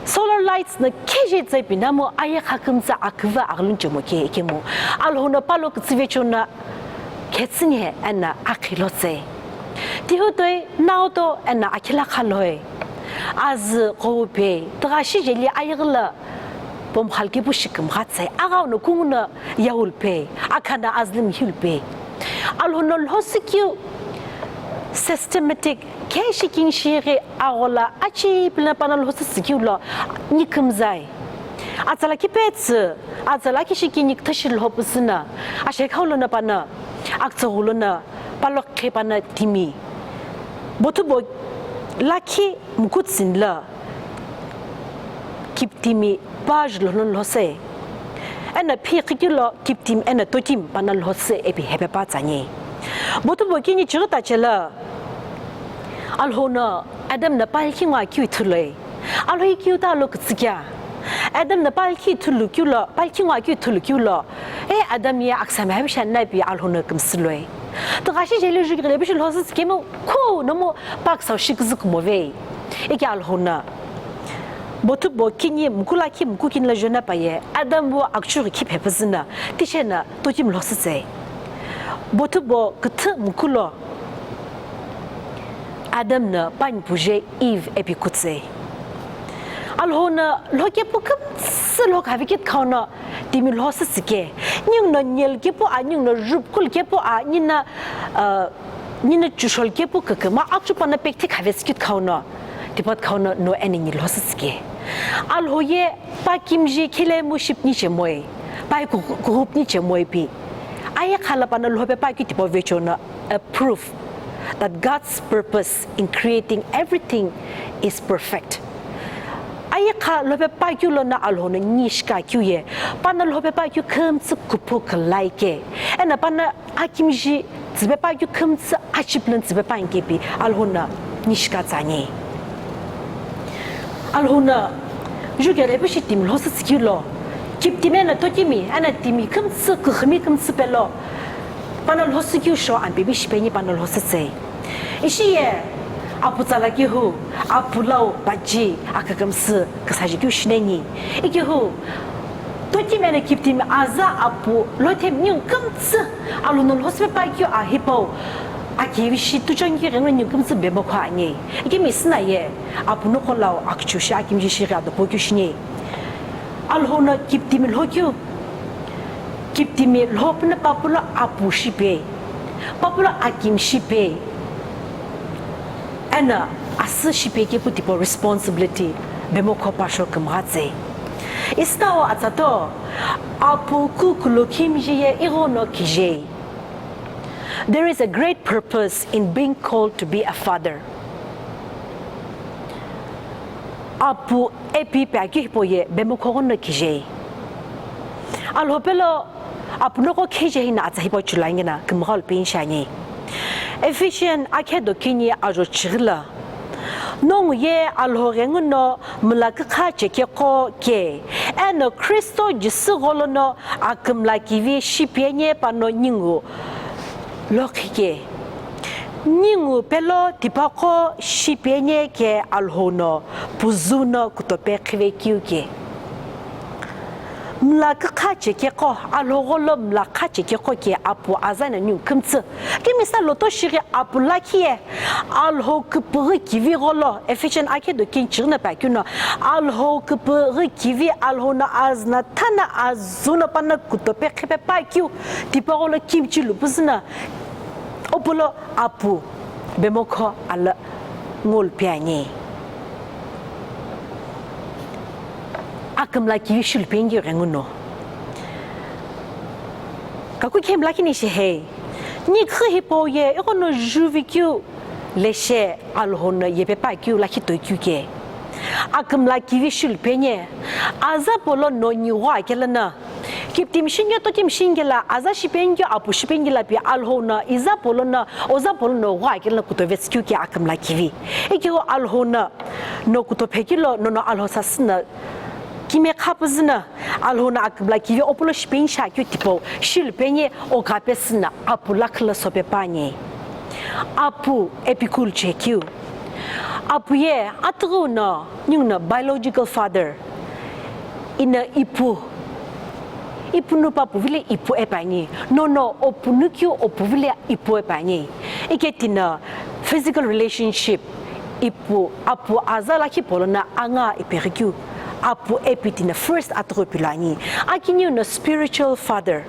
Solar lights no khije tse pinamu ayekha kümtsü aküvü aghulunche moke ikemu. Alhou no palo kütsüve chono khetsüne eno akhi lhotse. Tihu toi, nau to eno akhila khaloi. Azü ghou pei, tüghashi jeli ayeghi lo pomkhal kepu shi kümgha tse, aghau no kungu no yaul pei, akha no azü lo mhil pei. Alhou no lhosü keu systematic, khe shi king shighi aghola achi pilo pano lhosü tsükeu lo ni kümzai. Atsala kipetsü, atsala kishi kini küthüshi lhopüzü no, ashekhau lono pano, aktsüghu lono, palo khe pano timi. Bothu bo lakhi mukutsini lo, kiptimi pajü lono lhose. Eno phikhi keu lo kiptimi eno totimi pano lhose epi hepe pa tsani. Bothu bo kini chighi ta chelo, Alhou no Adam no palkhi ngo akeu ithuloi. Alhou ye keu ta lo kütsü kea. Adam no palkhi ithulu keu lo, palkhi ngo akeu ithulu keu lo. E Adam ye aksa mhavi shana pi Alhou no kümsüloi. Tüghashi jeli jukighi lepu shi lhosü tsikemu khu nomu paksau shi küzü kumove. Ike Alhou no. Bothu bo kini muku lakhi muku kini lo jona pa ye. Adam wu akchughi khi phepüzü no. Tishe no totimi lhosü tse. Bothu bo küthü muku lo. Adam no pani puje Eve epi kutse. Alhou no lhokepu kümtsü lhokhavi kit khauno timi lhosü tsike. Ningu no nyel kepu a, ningu no rupkul kepu a, nino, uh, nino chushol kepu küküma akchu pano pekthi khavetsü kit khauno. Tipot khauno no enini lhosü tsike. Alhou ye pa kimji khile mu shipni chemoi. Pa ye ku-, kughupni chemoi pi. Ayekha lo pano lhope pa keu tipau vechono. A proof that God's purpose in creating everything is perfect. Ayegha lhope pa keu lono Alhou no ni shika keu ye, pano lhope pa keu kümtsü kuphu külai ke, eno pano akimiji tsüpe pa keu kümtsü achiplü tsüpe pa nkepi Alhou no ni shika tsü ani. Alhou no juke repu shi timi lhosü tsü keu lo, kiptimi eno tokimi eno timi kümtsü, küxümi kümtsü pelo, pano lhosü keu sho ampebi shipe ni pano lhosü tsü. Ishi ye, apu tsala kehu, apu lau paji akükümsü küsaji keu shineni. Ikehu, tokimi eno kiptimi aza apu lothe ningu kümtsü, Alhou no lhosü pe pa keu a hipau, akevi shi tuchongi rengu ningu kümtsü bemokho ani. Ikemi süna ye, apu noqo lau aküchu shi akimiji shi ghi adopo keu shini. Alhou no kiptimi lho keu, kiptimi lho püno papulo apu shipe, papulo akimi shipe, eno asü shipe kepu tipau responsibility bemokho pa sho kümgha tsü. Isitao atsato, apu kukulo kimiji ye ighono kije. There is a great purpose in being called to be a father. Apu epi pe akeu hipau ye bemokho ghono kije. Alhou pelo apu noqo kije hino atsa hipau chulangina kümgha lo pe inshi ani. Ephesian akhe do kini ajo chighi lo, nongu ye Alhou ghenguno mla kükha chekeqo ke, eno Kristo Jisü gholono akümla kivi shipe ni pano ningu lokhi ke. Ningu pelo tipaqo shipe ni ke Alhou no puzu no kutope khive keu ke. Mla kükha chekeqo, Alhou gholo mla kha chekeqo ke apu aza no ningu kümtsü. Kemi sa loto shighi apu lakhi ye, Alhou küpüghü kivi gholo, Ephesian akhe do kini chighi no pe akeu no, Alhou küpüghü kivi Alhou no azü no thana azu no pano kutope khipe pa keu, tipaqo lo kimchi lupüzü no, opolo apu bemokho alo ngolu pe ani. Akümla kivi shilu pe ngi ghenguno. Kaku khemla kini shi hei. Ni khü hipau ye, ighono juvi keu leshe Alhou no yepe pa keu lakhi toi keu ke. Akümla kivi shilu pe ni, aza polo no ni ghwa kelo no. Kiptimi shinge tokimi shinge lo, aza shipe ngi apu shipe ngi lo pi Alhou no, iza polo no, oza polo no ghwa kelo no kuto vetsü keu ke akümla kivi. Ikehu Alhou no, no kuto phekilo, nono Alhou sasü no, kime khapüzü no, Alhou no akümla kivi opolo shipe ni sha keu tipau, shilu pe ni oka pesü no, apu lakhi lo sope pa ani. Apu epi kulu che keu. Apu ye, atughu no, ningu no biological father. Ino ipu. Ipu nu pa puvile ipu epa ani. Nono opu nu keu opu vile ipu epa ani. Ike tino physical relationship. Ipu, apu aza lakhi polo no anga ipeghi keu. Apu epi tino first atughu pilo ani. Akiniu no spiritual father.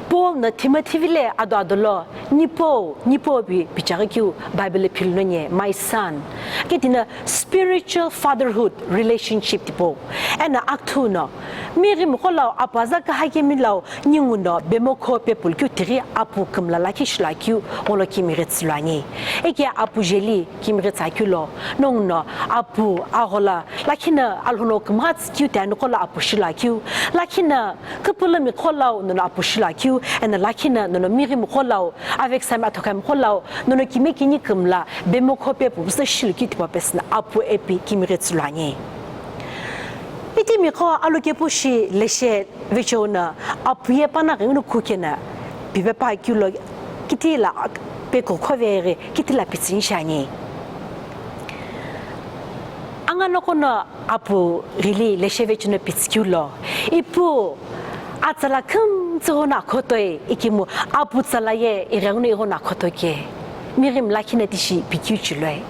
Paul no Timothy vile ado ado lo, nipo, nipo pi pichaghi keu Bible philo no nye, my son. Ike tino spiritual fatherhood relationship tipau. Eno akithu no, mighimqo lau apu aza küha kemi lau ningu no bemokho pe pulu keu tighi apu kümla lakhi shilo keu gholo kimighi tsülu ani. Ike apu jeli kimighi tsa keu lo, nongu no apu aghola lakhi no Alhou no kümgha tsü keu ti anoqo lo apu shilo keu, lakhi no küpülümiqo lau nono apu shilo keu, eno lakhi no nono mighimqo lau, aveksami athokhamiqo lau, nono kime kini kümla bemokho pe pupusü shilu keu tipau pesü no apu epi kimighi tsülu ani. Itimiqo alokepu shi leshe vecheo no apu ye pano ghenguno kukeno pipe pa keu lo kiti lo pe kukhove ghi kiti lo pitsü ni shi ani. Anganoqo no apu ghili leshe vecheo no pitsü keu lo, ipu atsala kümtsü ghono akhotoi ikemu apu tsala ye ighenguno ighono akhoto ke. Mighimi lakhi no tishi pikeu chiloi.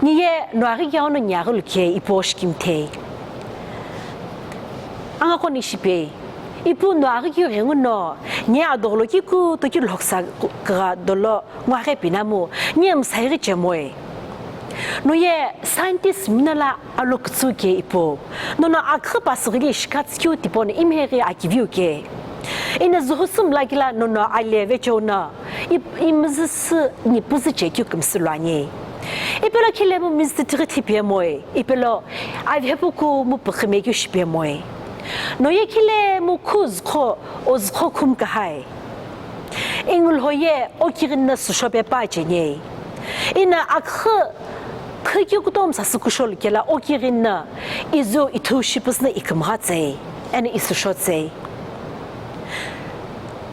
Ni ye no aghi keu no ni aghi lu ke ipu oshikimthei. Angaqo ni shipe. Ipu no aghi keu ghenguno ni adogholo ki kutoki lhoksa kugha dolo. Nguaghi pinamu, ni msayeghi chemoi. No ye scientist mino lo alo kütsü ke ipu. Nono akhü pasüghili shikha tsükeu tipau no imheghi akiviu ke. Ino zuhusü mlakila nono ale vecheo no ip-, imüzüsü ni püzü chekeu kümsü luani. Ipe Lo khilemu mizütütüghi thipiyemoe, ipelo avihepu kumu pükhümekeu shipiyemoe. No ye khilemu khu züqho, o züqho khumkahai. Ingulho ye okighi no süshope pa cheniei. Ina akhü khükeu kutomo sasü kusholu kela okighi no izu ithu shipüsüno ikümghatsei, eno isüshotsei.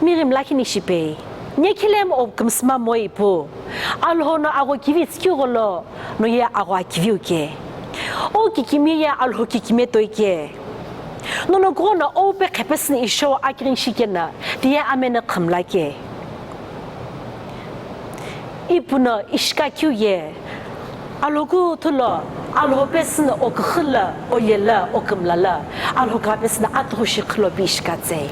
Mighim lakhi ni shipei, nye khilemu o kümsüma moi pu, Alhou no agho kivi tsükeu gholo, no ye agho akiviu ke. O kikimi ye Alhou kikimi toi ke. Nono kughou no o pe khepesüno isho akighi shikeno, tiye ameno khümla ke. Ipu no ishikakeu ye, Alhou kuthu lo, Alhou pesüno o küxü lo, o ye lo, o kümla lo, Alhou kha pesüno atughu shi khülo pi ishikatsei.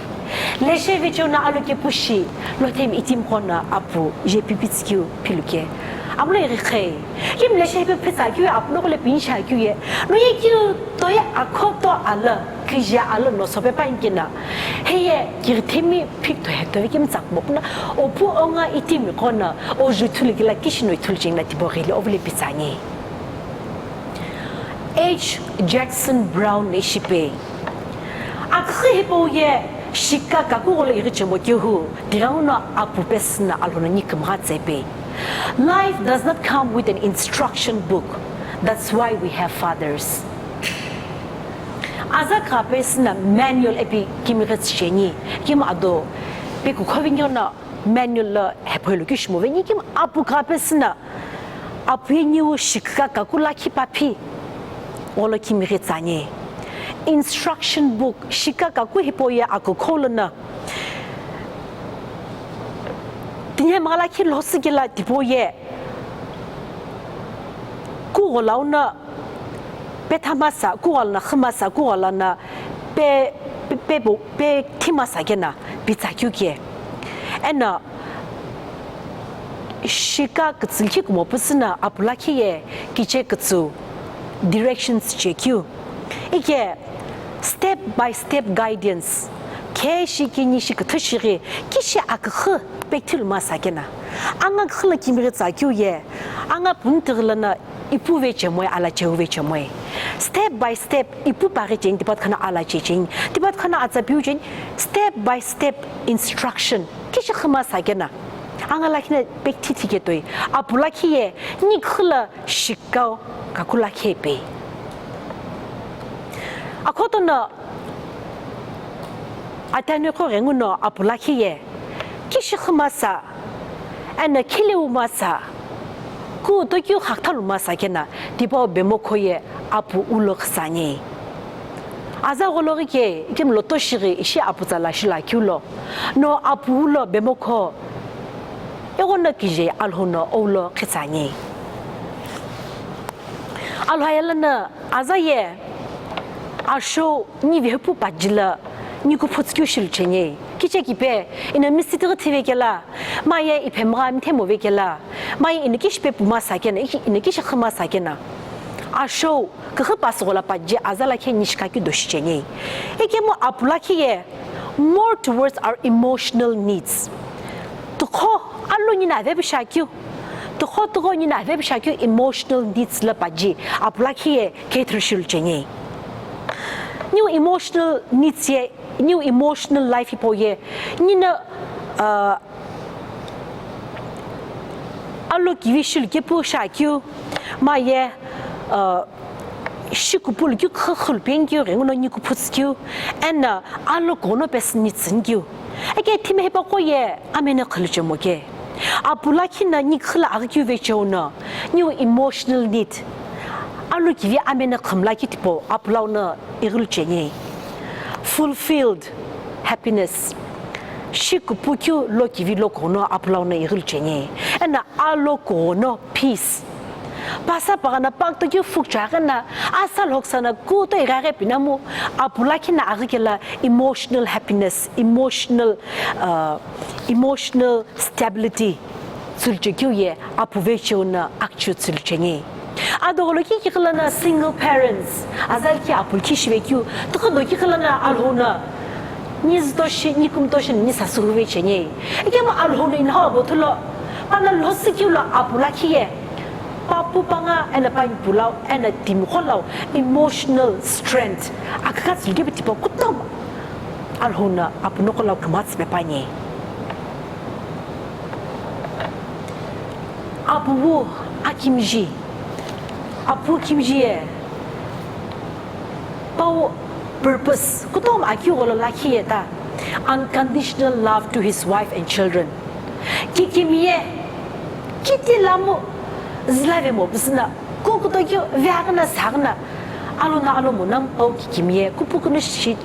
Leshe vecheo no alokepu shi, lo themi itimi qo no apu, je pipi tsükeu philu ke. Amulo ighi khei. Kimi leshe hepe phitsa keu ye, apu no kule pinsha keu ye. No ye keu to ye akho to alo, kije alo no sope pa inkena. Heye, kiri themi phik to he to ve kimi tsak mo puna, o pu onga itimi qo no, o ju thulu kila kishi no ithulu jengna tibo ghili, o vile pitsani. H. Jackson Brown ishipei. Akhü hipau ye, shika kaku gholo ighi chemo kehu, tighenguno apu pesüno Alhou no nikümgha tsepei. Life does not come with an instruction book. That's why we have fathers. Aza kha pesüno manual epi kimighi tsücheni, kima ado, pe kukhovi nyo no manual lo hephoilu kishimo veni, kima apu kha pesüno, apu ye niu shikha kaku lakhi paphi, olo kimighi tsani. Instruction book, shika kaku hipau ye akukholo no. Tinhe magha lakhi lhosikela tipau ye. Kugholau no pe thamasa, kughola no khümasa, kughola no pe, pe, pe, pe thimasa kena, pitsakeu ke. Eno, shika kütsülkhi kumo püsüno apu lakhi ye kiche kütsü directions chekeu. Ike step by step guidance. Khe shi kini shi küthü shighi kishi aküxü pekthiluma sakena. Anga küxü lo kimighi tsakeu ye. Anga punitüghü lono ipu vechemoe, ala cheu vechemoe. Step by step, ipu paghi cheni, tipatkhono ala checheni, tipatkhono atsa piu cheni, step by step instruction. Kishi khüma sakena. Anga lakhi no pekthi thiketoi. Apu lakhi ye, nikhu lo shikau, kaku lakhi pei. Akhotono, atanoqo ghenguno apu lakhi ye, kishi khüma sa, eno khileu masa, ku tokeu khakthalu masa kena, tipau bemokho ye apu ulo khsani. Aza gholo ghi ke, ikemu lo toshighi ishi apu tsala shila kiulo. No apu ulo bemokho, ighono kije Alhou no oulo khitsani. Alhou ayala no aza ye, asho ni vihepu pajila, ni kuphu tsükeu shilu cheni. Kiche kipe, ino misitiri thive kela, maye iphemgha mithemo ve kela, maye ino kishi pe puma sakena, iki-, ino kishi khüma sakena. Asho, küxü pasüghola paji aza lakhi nishika keu doshi cheni. Ikemu apu lakhi ye, more towards our emotional needs. Tukho, alo nina avebi shakeu. Tukho tukho nina avebi shakeu emotional needs lo paji apu lakhi ye cater shilu cheni. Niu emotional needs ye, niu emotional life hipau ye, nina, uh, alo kivi shilu kepu shakeu, maye, uh, shikupulu keu khükhulu penikeu ghenguno ni kuphu tsükeu, eno alo kono pesü ni tsünikeu. Eke thime hipaqo ye ameno khülu chemo ke. Apu lakhi no ni khüla aghi keu vecheo no, niu emotional need. Alo kivi ameno khümla keu tipau apu lau no ighilu cheni. Fulfilled happiness. Shikupu keu lo kivi lo kono apu lau no ighilu cheni. Eno alo kono peace. Pasa pagana pakto keu fukcha ghena, asa lhoksa no kuto ighaghi pinamu, apu lakhi no aghi kela emotional happiness, emotional, uh, emotional stability. Tsülchekeu ye apu vecheo no akchu tsülcheni. Adogholo ki kighila no single parents, azal ki apu ki shive keu, tukho do kighila no Alhou no. Ni zütoshi, ni kumtoshi, ni sasü huve cheni. Ikemu Alhou no inhawa bothulo, pano lhosikeu lo apu lakhi ye. Pa pu pa nga eno pa nipu lau eno timiqo lau emotional strength akükha tsülukeu tipau kutomo Alhou no apu noqo lau kümtsü pe püani. Apu wu akimiji, apu kimiji ye pau purpose kutomo akeu gholo lakhi ye ta unconditional love to his wife and children. Kikimiye, kiti lamu zülave mo püsüna, kukutokeu veaghina saghina, alo na alo mo namu pau kikimiye, kupukuno shi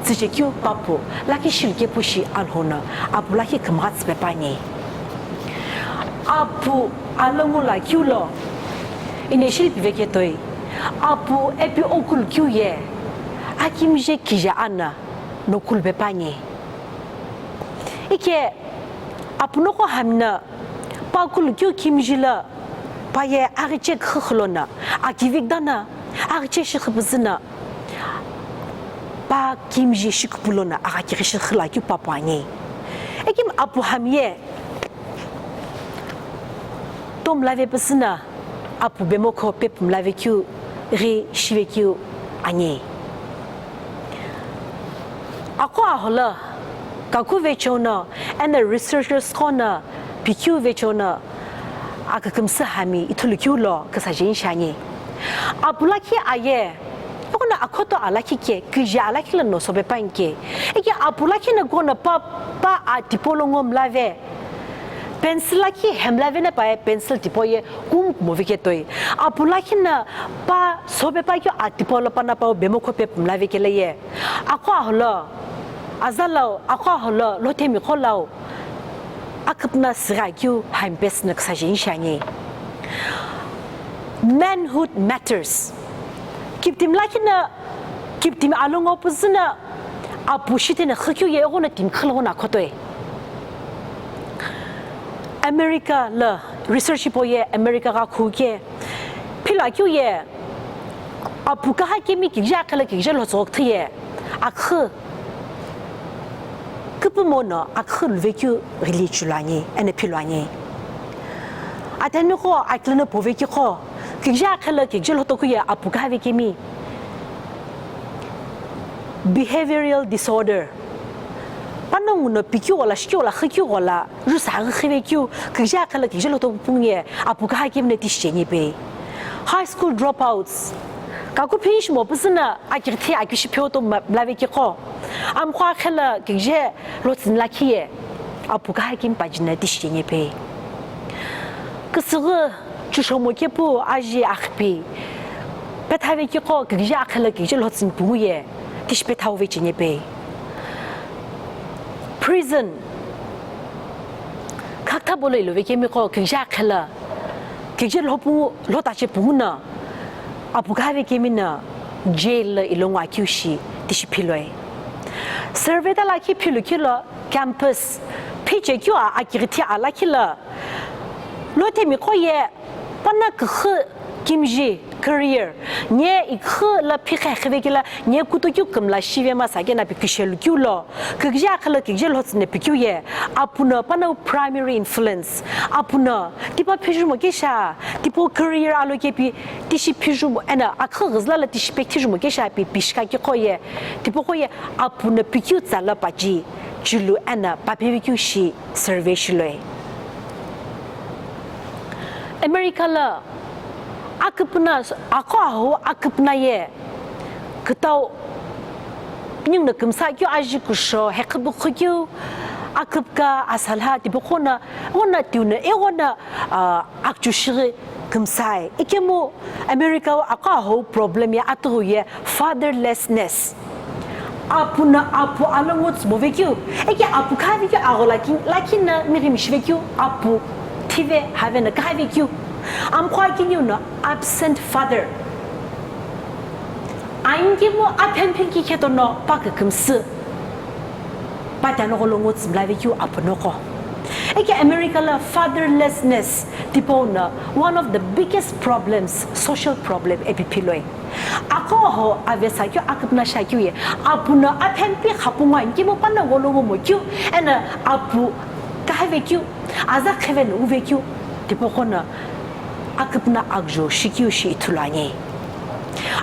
tsüchekeu papu, lakhi shilukepu shi Alhou no, apu lakhi kümgha tsüpe püani. Apu alongu lakeu lo, initially piveketoi, apu epi okulu keu ye, akimije kije ana, nokulu pe püani. Ike apu noqo hamna, pa kulu keu kimiji lo, pa ye aghiche khükhü lono, akivi kdana, aghiche shiküpüzüno, pa kimiji shiküpü lono, agha kighi shiküla keu papu ani. Ekimi apu hamiye, tomlave püsüno, apu bemokho pepumlave keu, ghi shive keu ani. Aqo aholo, kaku vecheo no, eno researchers qo no, pikeu vecheo no, akükümsü hami ithulu keu lo küsaje shiani. Apu lakhi aye, ikono akhoto alakhi ke, kije alakhi lo no sope püani ke. Ike apu lakhi no kono pa, pa a tipau lo ngomlave. Pencil lakhi hemlave no pa ye pencil tipau ye kumkumo viketoi. Apu lakhi no pa sope pa keu a tipau lo pa no pau bemokho pepumlave kele ye. Aqo aholo, aza lau, aqo aholo, lothemiqo lau, aküpüna sigha keu hami pesüno küsaje shiani. Manhood matters. Kiptimi lakhi no, kiptimi alongu püzüno, apu shithe no xükeu ye ighono timi khülo ghono akhotoi. America lo research hipau ye America gha khu ke philo akeu ye apu kaha kemi kikije akhelo kikije lhotsüghü kthü ye akhü küpümo no akhü luvekeu ghili chulu ani, eno philo ani. Atamiqo akilano povekeuqo, kikije akhelo kikije lhotokeu ye apu kaha vekemi. Behavioral disorder. Panongu no pikeu ghola, shikeu ghola, xükeu ghola, jusa aghi khivekeu, kikije akhelo kikije lhoto pungu ye, apu kaha kemi no tishi cheni pe. High school dropouts. Kaku phishimo püzüno, akighithi akishi pheoto ma-, mlavekeuqo. Amqo akhelo kikije lhotsüni lakhi ye, apu kaha kemi paji no tishi cheni pe. Küsüghü chushomo kepu aji akhpi pethavekeuqo kikije akhelo kikije lhotsüni pungu ye tishi pethauve cheni pe. Prison. Khakthabo lo ilovekemiqo kikije akhelo kikije lhopu lhotache pungu no apu kaha vekemi no jail lo ilongu akeu shi tishi philoi. Survey ta lakhi philukeu lo campus phichekeu a akighithi alakhi lo lothemiqo ye pano küxü kimiji career, nye ikhü lo phikhe khivekela, nye kutokeu kümla shive masa kena pi kishelu keu lo, kikije akhelo kikije lhotsüni pikeu ye, apu no pano primary influence, apu no tipau phijümo kesha, tipau career alokepi, tishi phijümo, eno akhü ghüzüla lo tishi pe phijümo kesha pi pishikakeuqo ye, tipauqo ye, apu no pikeu tsa lo paji, chulu eno papevekeu shi survey shiloi. America lo aküpüna, aqo ahou aküpüna ye kütau ningu no kümsa keu aji kusho, heqhüpüqhü keu, aküpüka, asalha, tipaqo no, ighono tiu no, ighono, ah, akchu shighi kümsai. Ikemu America aqo ahou problem ye atughu ye fatherlessness. Apu no apu alongu tsübo vekeu, eke apu kaha vekeu agho lakhi, lakhi no mighimi shivekeu, apu thive have no kaha vekeu. Amqo akiniu no absent father. Ainkemu aphemphi kikhe tono pa kükümsü. Pathian noqo lo ngo tsümlavekeu apu noqo. Eke America lo fatherlessness tipau no one of the biggest problems, social problem ipi philoi. Aqo ahou avesa keu aküpüna shakeu ye, apu no aphemphi khapungu ainkemu pano gholo ngomo keu, eno apu kaha vekeu, aza kheve no uvekeu, tipaqo no aküpüna aküjo shikeu shi ithulu ani.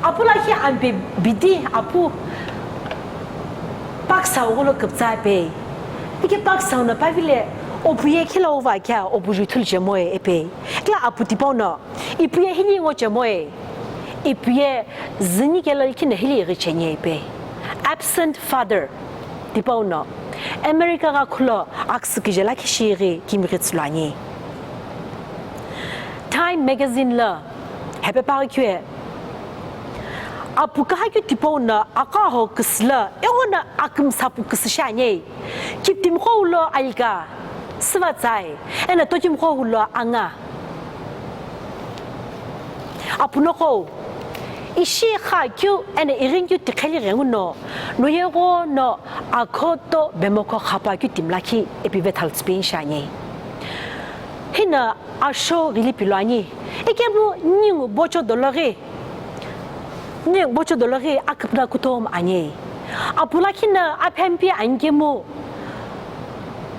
Apu lakhi ampe bidi apu paksa gholo küpütsa pe. Ike paksa no pavile opu ye khila uva kya opu ju ithulu chemoe epe. Kila apu tipau no ipu ye hili ngo chemoe. Ipu ye zini kela likhi na hili ighi chenie epe. Absent father tipau no America gha khulo aküsü kije lakhi shi ighi kimighi tsülu ani. Time magazine lo hepe paghi keu ye apu kahakeu tipau no aqo aho küsü lo ighono akümsa pu küsü shi ani. Kiptimiqo ulo alika, süvatsai, eno tokimiqo ulo anga. Apu noqo ishi xakeu eno ighinikeu tiqheli ghenguno, noyeghono akhoto bemokho xapakeu timi lakhi epi vethalu tsüpeni shi ani. Hino asho ghili pilo ani. Ikemu ningu bocho dologhi, ningu bocho dologhi aküpüna kutomo ani. Apu lakhi no aphiampi anikemu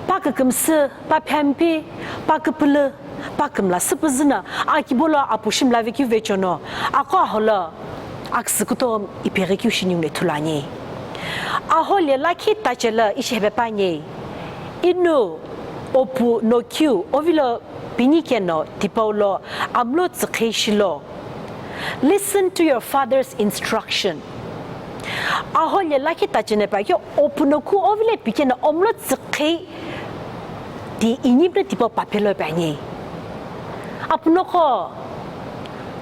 pakükümsü, paphiampi, paküpülü, pakümla süpüzü no akibo lo apu shimla vekeu vechono aqo aho lo aküsü kutomo ipeghi keu shi ningu no ithulu ani. Aho le lakhi tache lo ishi hepe püani. Inu opu no keu ovilo pini keno tipau lo amlo tsüqhei shilo. Listen to your father's instruction. Aho le lakhi tache no pa keu opu no keu ovile pikeno omlo tsüqhei ti inipno tipau papelo püani. Apu noqo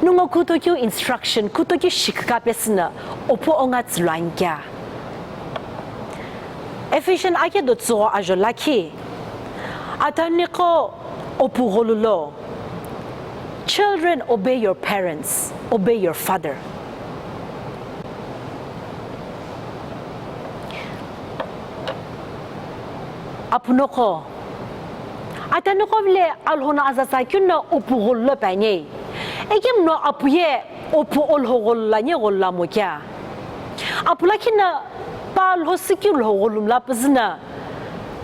nungo kutokeu instruction, kutokeu shiküka pesü no opu onga tsülu ani kya. Ephesian akedo tsügho ajo lakhi, ataniqo opu gholu lo. Children, obey your parents, obey your father. Apu noqo, ataniqo vile Alhou no azatsa keu no opu gholu lo püani. Ikemu no apu ye opu Alhou gholu lo ani gholu lo amo kya. Apu lakhi no pa Alhou sükeu Alhou gholu mla püzü no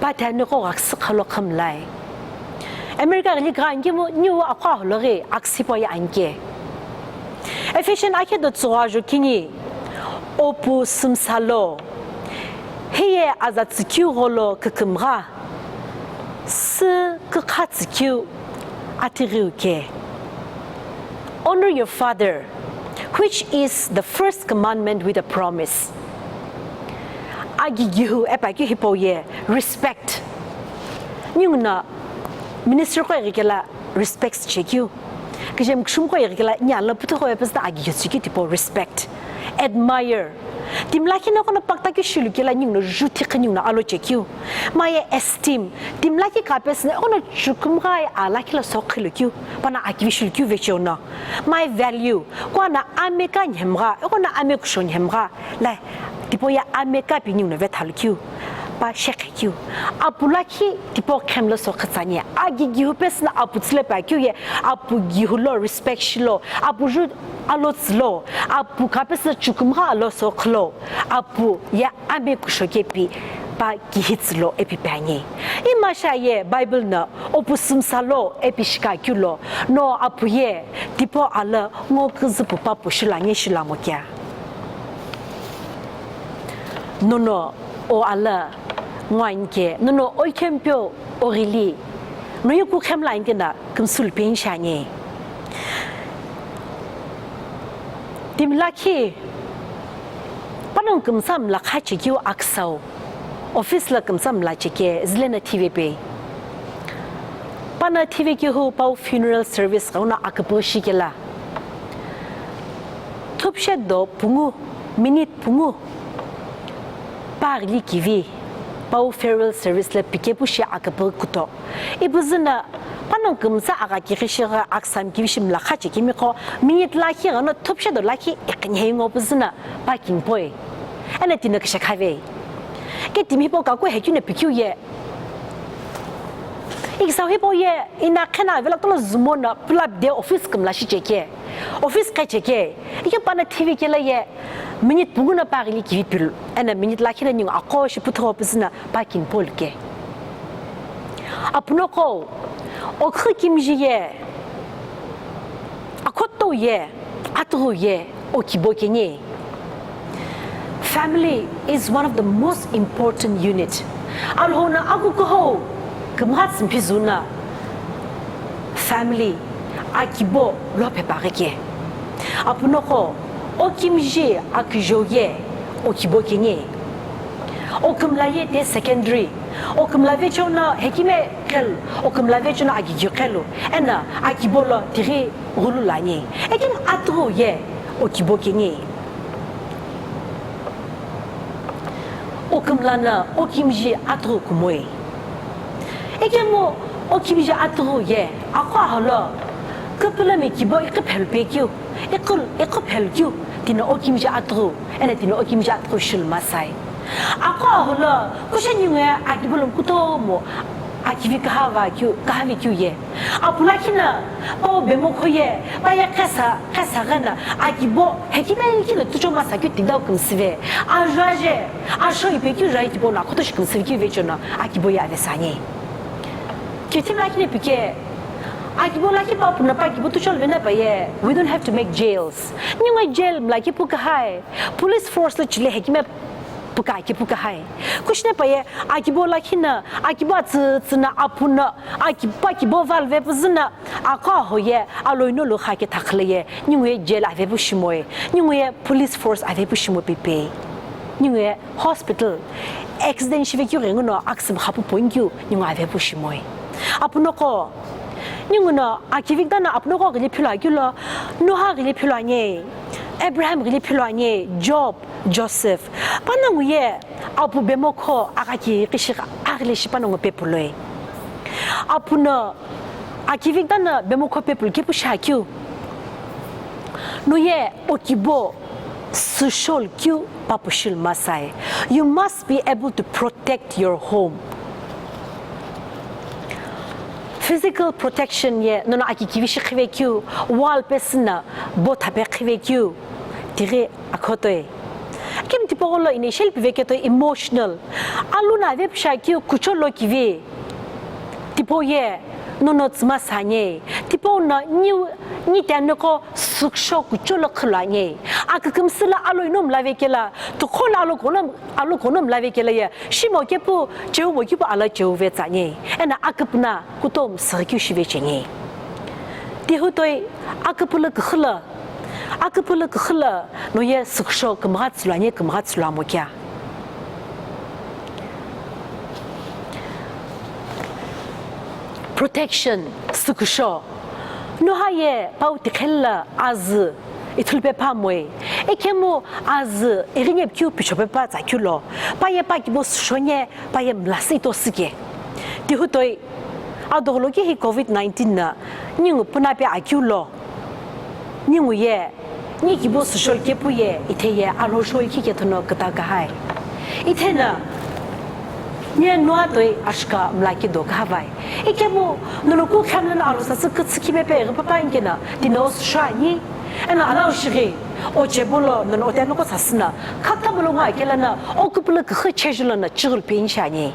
pa taniqo ghaküsü khalo khümlai. America ghili gha anikemu niu aqo aho lo ghi aküsü hipau ye anike. Ephesian akedo tsügho ajo kini, opu sümsa lo, hiye azatsükeu gholo kükümgha, sü kükha tsükeu atighiu ke. Honor your father, which is the first commandment with a promise. Agigihu epa keu hipau ye respect. Ningu no minister qo ighi kela respect chekeu. Kijem kushum qo ighi kela ni alo puthugho epesü ta agigihu tsükeu tipau respect. Admire. Timi lakhi no kono pakta keu shilu kela ningu no ju thiqhi ningu no alo chekeu. Maye esteem. Timi lakhi kapesü no kono chukumgha ye alakhi lo soqhilu keu. Pano akivi shilu keu vechono. My value. Kuana ameka nhemgha, kono amekusho nhemgha. La, tipau ye ameka pi ningu no vethalu keu. Pa shekhe keu. Apu lakhi tipau khemlo soqhitsani. Agigihu pesü no apu tsüle pa keu ye, apu gihu lo respect shilo, apu ju alo tsülo, apu kapesü chukumgha alo soqhilo, apu ye amekusho kepi pa kihi tsülo epi püani. Ima sha ye Bible no opu sümsa lo epi shika keu lo, no apu ye tipau alo ngo küzü pu pa pu shilo ani shilo amo kya. Nono o alo ngo anike, nono o ikhempeu o ghili, no ye kukhemla anike na kümsülu peni shi ani. Timi lakhi, panongu kümsa mla kha chekeu aküsau, office lo kümsa mla cheke, zile no thive pei. Pano thive kehu pau funeral service ghenguno aküpüghi shikela. Thupushe do pungu, minute pungu, pa ghili kivi, pau funeral service lo pikepu shi aküpüghi kuto. Ipuzü no, panongu kümsa agha kighi shighi aküsami kivi shi mla kha chekemiqo, minute lakhi ghenguno thupushe do lakhi iqinhei ngo püzü no pa kinipoi. Eno tino kishekhave. Ke timi hipau kaku hekeu no pikeu ye. Ikisau hipau ye, ina khena velo tolo zumo no pulap de office kümla shi cheke. Office khe cheke. Ike pano thive kela ye, minute pungu no pa ghili kivi pilu. Eno minute lakhi no ningu aqo shi puthugho püzü no pa kinipolu ke. Apunoqo, okhu kimiji ye, Ye, atughu ye, okibo kenye. Family is one of the most important unit. Alhona akukuhou kümgha tsümphi zuna family akibo lo phepaghi ke. Apunoko okimji aküjo ye okibo kenye. Okümla ye te secondary. Okümla vechono hekime kelu, okümla vechono agighi kelu. Ena akibo lo tighi ghulu lani. Ekeni atughu ye okibo kenye. Okümla no okimji atughu kumoi. Ekemu okimji atughu ye aqo aholo küpülümi kibo iqhiphelu pekeu, iqhul-, iqhiphelu keu tino okimji atughu, ena tino okimji atughu shilu masai. Aqo aholo kushe ningu ye akibo lo kutomo akivi kahava keu, kahavi keu ye. Apu lakhi no, pau bemokho ye, pa ye qhesa, qhesa gheno, akibo, hekime kino tucho masa keu tidau kümsüve. Ajuaje, asho ipe keu jai tipau no, akhoto shi kümsüve keu vechono, akibo ye ave sanye. Keu timi lakhi no pike, akibo lakhi pa apu no pa akibo tucho luvena pa ye, we don't have to make jails. Ningu ye jail mlaki pu kahai, police force lo chile hekime puka akipu kahai. Kushne pa ye, akibo lakhi no, akibo atsütsü no apu no, akibo, akibo valve püzü no, aqo aho ye, aloino lo kha ke thakhile ye, ningu ye jail ave pu shimoi, ningu ye police force ave pu shimo pipe. Ningu ye hospital, accident shive keu ghenguno, aksüm khapu poin keu, ningu ave pu shimoi. Apunoko, ningu no, akivi kida no apunoko ghili philo akeu lo, Noah ghili philo anye, Abraham ghili philo anye, Job, Joseph, panongu ye apu bemokho aghaki kishi aghili shi panongu pepuloi. Apu no akivi kida no bemokho pepulu kepu shi akeu. No ye okibo süsholu keu papu shilu masai. You must be able to protect your home. Physical protection ye nono aki kivi shi khive keu, wall pesü no bo thape khive keu, tighi akhotoi. Kemu tipau lo initial pive ketoi emotional. Alu no ave pu shi akeu kuchou lo kivi. Tipau ye nono tsüma sanye. Tipau no ni, ni teneko sükusho kuchou lo khilo anye. Akükümsü lo aloino mlave kela, tukho lo alokono, alokono mlave kela ye. Shimo kepu, cheu mo kepu ala cheu ve tsanye. Ena aküpüna kutomo süghi keu shive chenye. Tihutoi aküpülü küxü lo, aküpülü küxü lo, no ye sükusho kümgha tsülu anye, kümgha tsülu amo kea. Protection, sükusho. Noah ye pau tikhel lo azü ithulu pe phamoi. Ekemu azü ighinye keu picho pe pa tsa keu lo. Pa ye pa kibo süshonye, pa ye mlasi ito süke. Tihutoi, adogoloki hi covid nineteen no, ningu puna pe akeu lo. Ningu ye, ni kibo süsholu kepu ye, ithe ye, alo shou ikhi kethono küta kahai. Ithe no, ni Noah toi ashika mlaki do kahavai. Ikemu, nono kukhem no alo sasü kütsü kibe pe, ghi papa inkena, tino süshani. Ena ala ushighi, o chebo lo, nono otenoko sasü no, khakta bolo nga kela no, oküpülü küxü chejü lo no, chigulu pe inshani.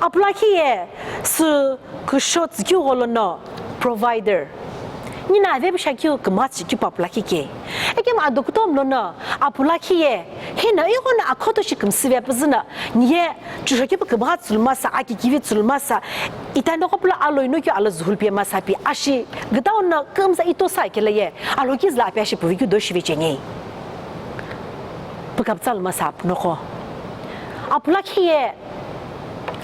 Apu lakhi ye, sü küsho tsükeu gholo no, provider. Nino ave pu shi akeu kümgha tsükeu pu apu lakhi ke. Ekemu ado kutomo lono apu lakhi ye, hino ighono akhoto shi kümsüve püzü no, ni ye chusho kepu kümgha tsülu masa, aki kivi tsülu masa, itano kopula aloino keu alo zuhulu pe masa pi ashi, gidau no kümza ito sa kela ye, alo kizla api ashi puvi keu do shive chenye. Pükapütsa lo masa apu noko. Apu lakhi ye,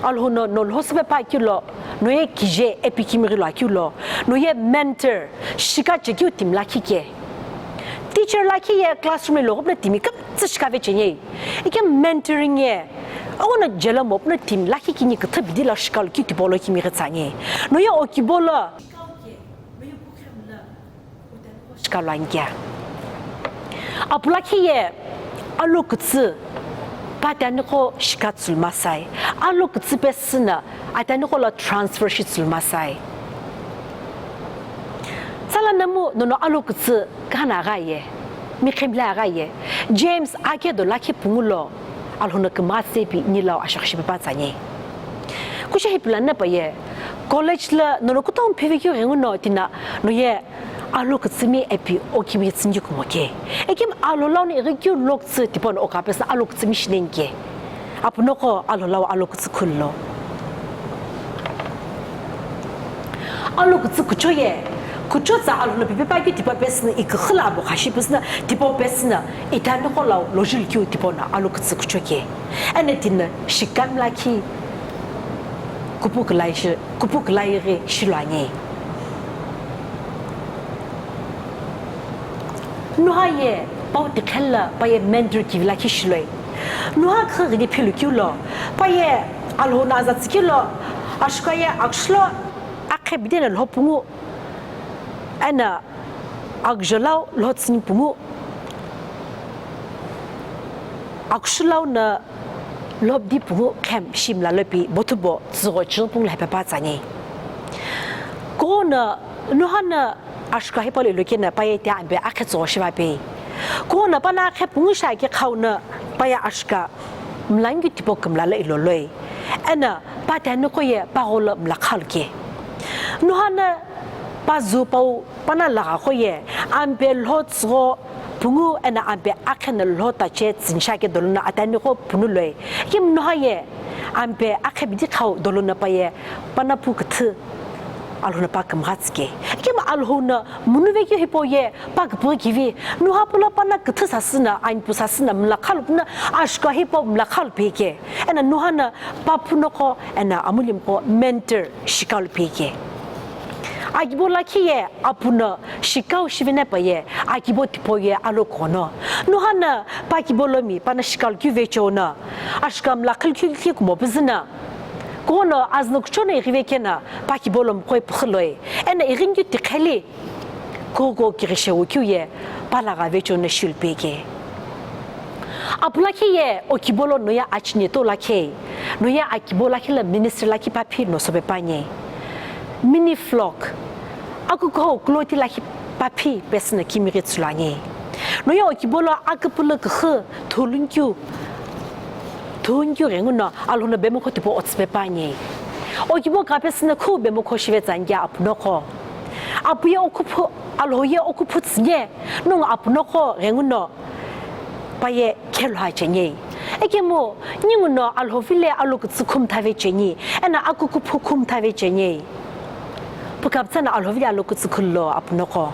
Alhou no, no lhosüpe pa keu lo, no ye kije epikimi ghi lo akeu lo, no ye mentor, shika chekeu timi lakhi ke. Teacher lakhi ye classroom lo ghopno timi kümtsü shikave chenye. Ike mentoring ye, ogono jelo mo pno timi lakhi kini küthü bidi lo shika lo keu tipau lo kimi ghi tsanye. No ye okibo lo. Shika lo ani kea. Apu lakhi ye alo kütsü pa ateneko shika tsülu masai. Alo kütsü pesü no ateneko lo transfer shi tsülu masai. Tsala namu nono alo kütsü kana agha ye. Mikhemle agha ye. James ake do lakhi pungu lo. Alhou no kümgha tsüpe pi ni lo ashokhi shipe pa tsanye. Kushe hi pila na pa ye. College lo nono kutomo pheve keu ghenguno tino no ye Alo kütsümi ipi okimi tsünikeu kumo ke. Ikemu alo lau no ighi keu lo kütsü tipau no okapesü alo kütsümi shineni ke. Apuno qo alo lau alo kütsü khulu lo. Alo kütsü kucho ye, kucho tsa alo no pipe pa keu tipau pesü no iküxü la abo khashi pesü no tipau pesü no itani qo lau lojulu keu tipau no alo kütsü kucho ke. Eno tino shikami lakhi kupu külai shi, kupu külai ghi shilu ani. Nuha ye pau tiqhelu lo pa ye mentor kivi lakhi shiloi. Nuha khü ghini philu keu lo, pa ye Alhou no aza tsü keu lo, ashuka ye akushu lo akhe bidi no lho pungu, eno akujo lau lho tsüni pungu, akushu lau no lhobdi pungu khem shimla lopi bothubo tsügho chügho pungu lo hepe pa tsani. Kuno nuha no ashuka hipau lo ilo keno pa ye tia ampe akhe tsügho shiva pe. Kuno pa no akhe pungu shi ake khau no pa ye ashuka mlanghi tipau kümla lo ilo loi. Eno pa tani qo ye pa gholo mla khalu ke. Nuha no pa zu pau pa no lagha qo ye ampe lho tsügho pungu eno ampe akhe no lho tache tsüni shi ake dolo no atani qo punu loi. Ikemu nuha ye ampe akhe bidi khau dolo no pa ye pa no pu küthü Alhou no pa kümgha tsü ke. Ikemu Alhou no munu vekeu hipau ye pa küpüghü kivi, nuha pulo pa no küthü sasü no, anpu sasü no mla khalu puno ashuka hipau mla khalu pe ke. Eno nuha no pa puno qo eno amulimi qo mentor shikalu pe ke. Akibo lakhi ye apuno shikau shivena pa ye akibo tipau ye alo kuno. Nuha no pa kibo lomi pa no shikalu keu vecheo no ashuka mla khülkhülkhi kumo püzü no. Kuno azü no kucho no ighi vekeno pa kibo lo mqoi püxü loi. Eno ighinikeu tiqheli kuko kighi shewu keu ye pa lagha vecheo no shilu pe ke. Apu lakhi ye okibo lo no ye achine to lakhi, no ye akibo lakhi lo ministry lakhi pa phi no sope pa ani. Mini flock, akukuhou kuloti lakhi pa phi pesü no kimighi tsülu ani. No ye okibo lo aküpülü küxü thulünikeu, thulünikeu ghenguno Alhou no bemokho tipau otsüpe pa ani. Okibo kapesü no khu bemokho shive tsa ani ke apuno qo. Apu ye okuphu, Alhou ye okuphu tsüni, nongu apuno qo ghenguno pa ye khelha cheni. Ikemu ninguno Alhou vilo alo kütsü khumthave cheni, eno akukuphu khumthave cheni. Pu kapütsa no Alhou vilo alo kütsü khulu lo apuno qo.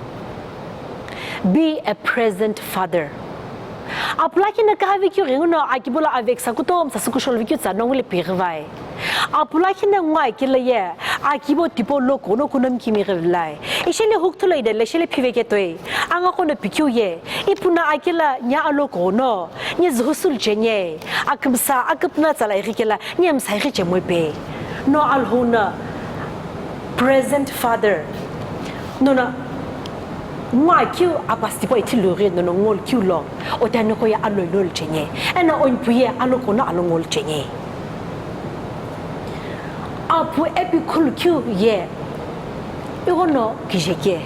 Be a present father. Apu lakhi no küha vekeu ghenguno akibo lo aveksa kutomo sasü kusholu vekeu tsa nongu le pighi vai. Apu lakhi no ngo akilo ye akibo tipau lo kuno kuno mkimi ghivilai. Ishi le hukuthu lo ida le shile phiveketoi. Anga qo no pikeu ye ipu no akilo nya alo kuno, nya zuhusulu cheni. Akümsa aküpüna tsala ighi kelo nya msa ighi chemoi pe. No Alhou no present father. Nono ngo akeu apasi tipau ithi lughi nono ngolu keu lo. Otani qo ye aloi lolu cheni. Eno onpu ye alo kuno alo ngolu cheni. Apu epi khulu keu ye ighono kije ke.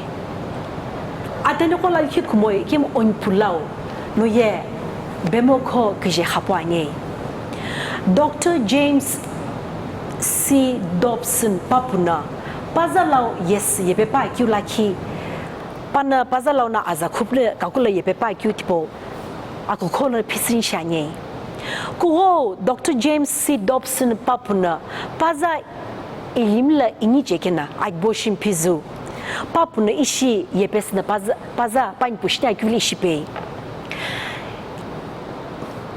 Atani qo lakhi kumoi ikemu onpu lau no ye bemokho kije xapu ani. Doctor James C. Dobson papu no paza lau yesü yepe pa keu lakhi, pa no paza lau no aza khupule kakulo yepe pa keu tipau akukho lo phisini shi ani. Kuhou Doctor James C. Dobson papu no paza ilimi lo ini chekeno akibo shimphizü. Papu no ishi yepesü no paza, paza pa nipu shini akeu lo ishi pei.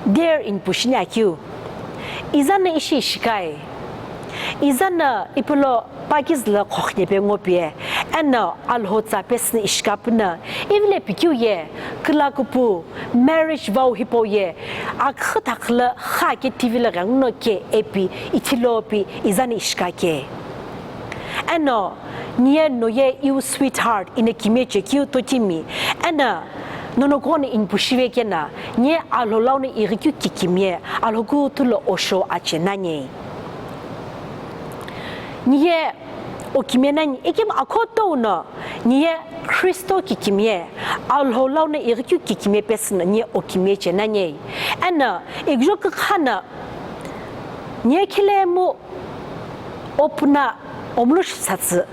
Dear nipu shini akeu, iza no ishi ishikai. Iza no ipulo pa kizü lo khokhinepe ngo pie, eno Alhou tsa pesü no ishika puno, ivilo pikeu ye, külakupu, marriage vow hipau ye, aküxü thakülo xü ake T V lo ghenguno ke epi, ithilo pi, iza no ishika ke. Eno, niye no ye iu sweetheart, ino kimiye chekeu totimi. Eno, nono kuno nipu shive keno, niye Alhou lau no ighi keu kikimiye, Alhou kuthu lo osho ache nani. Niye okimiye nani, ikemu akhoto no, niye Khristo kikimiye, Alhou lau no ighi keu kikimiye pesü no niye okimiye che nani. Eno, ighijo kükha no, niye khilemu opuna omlu shisatsü.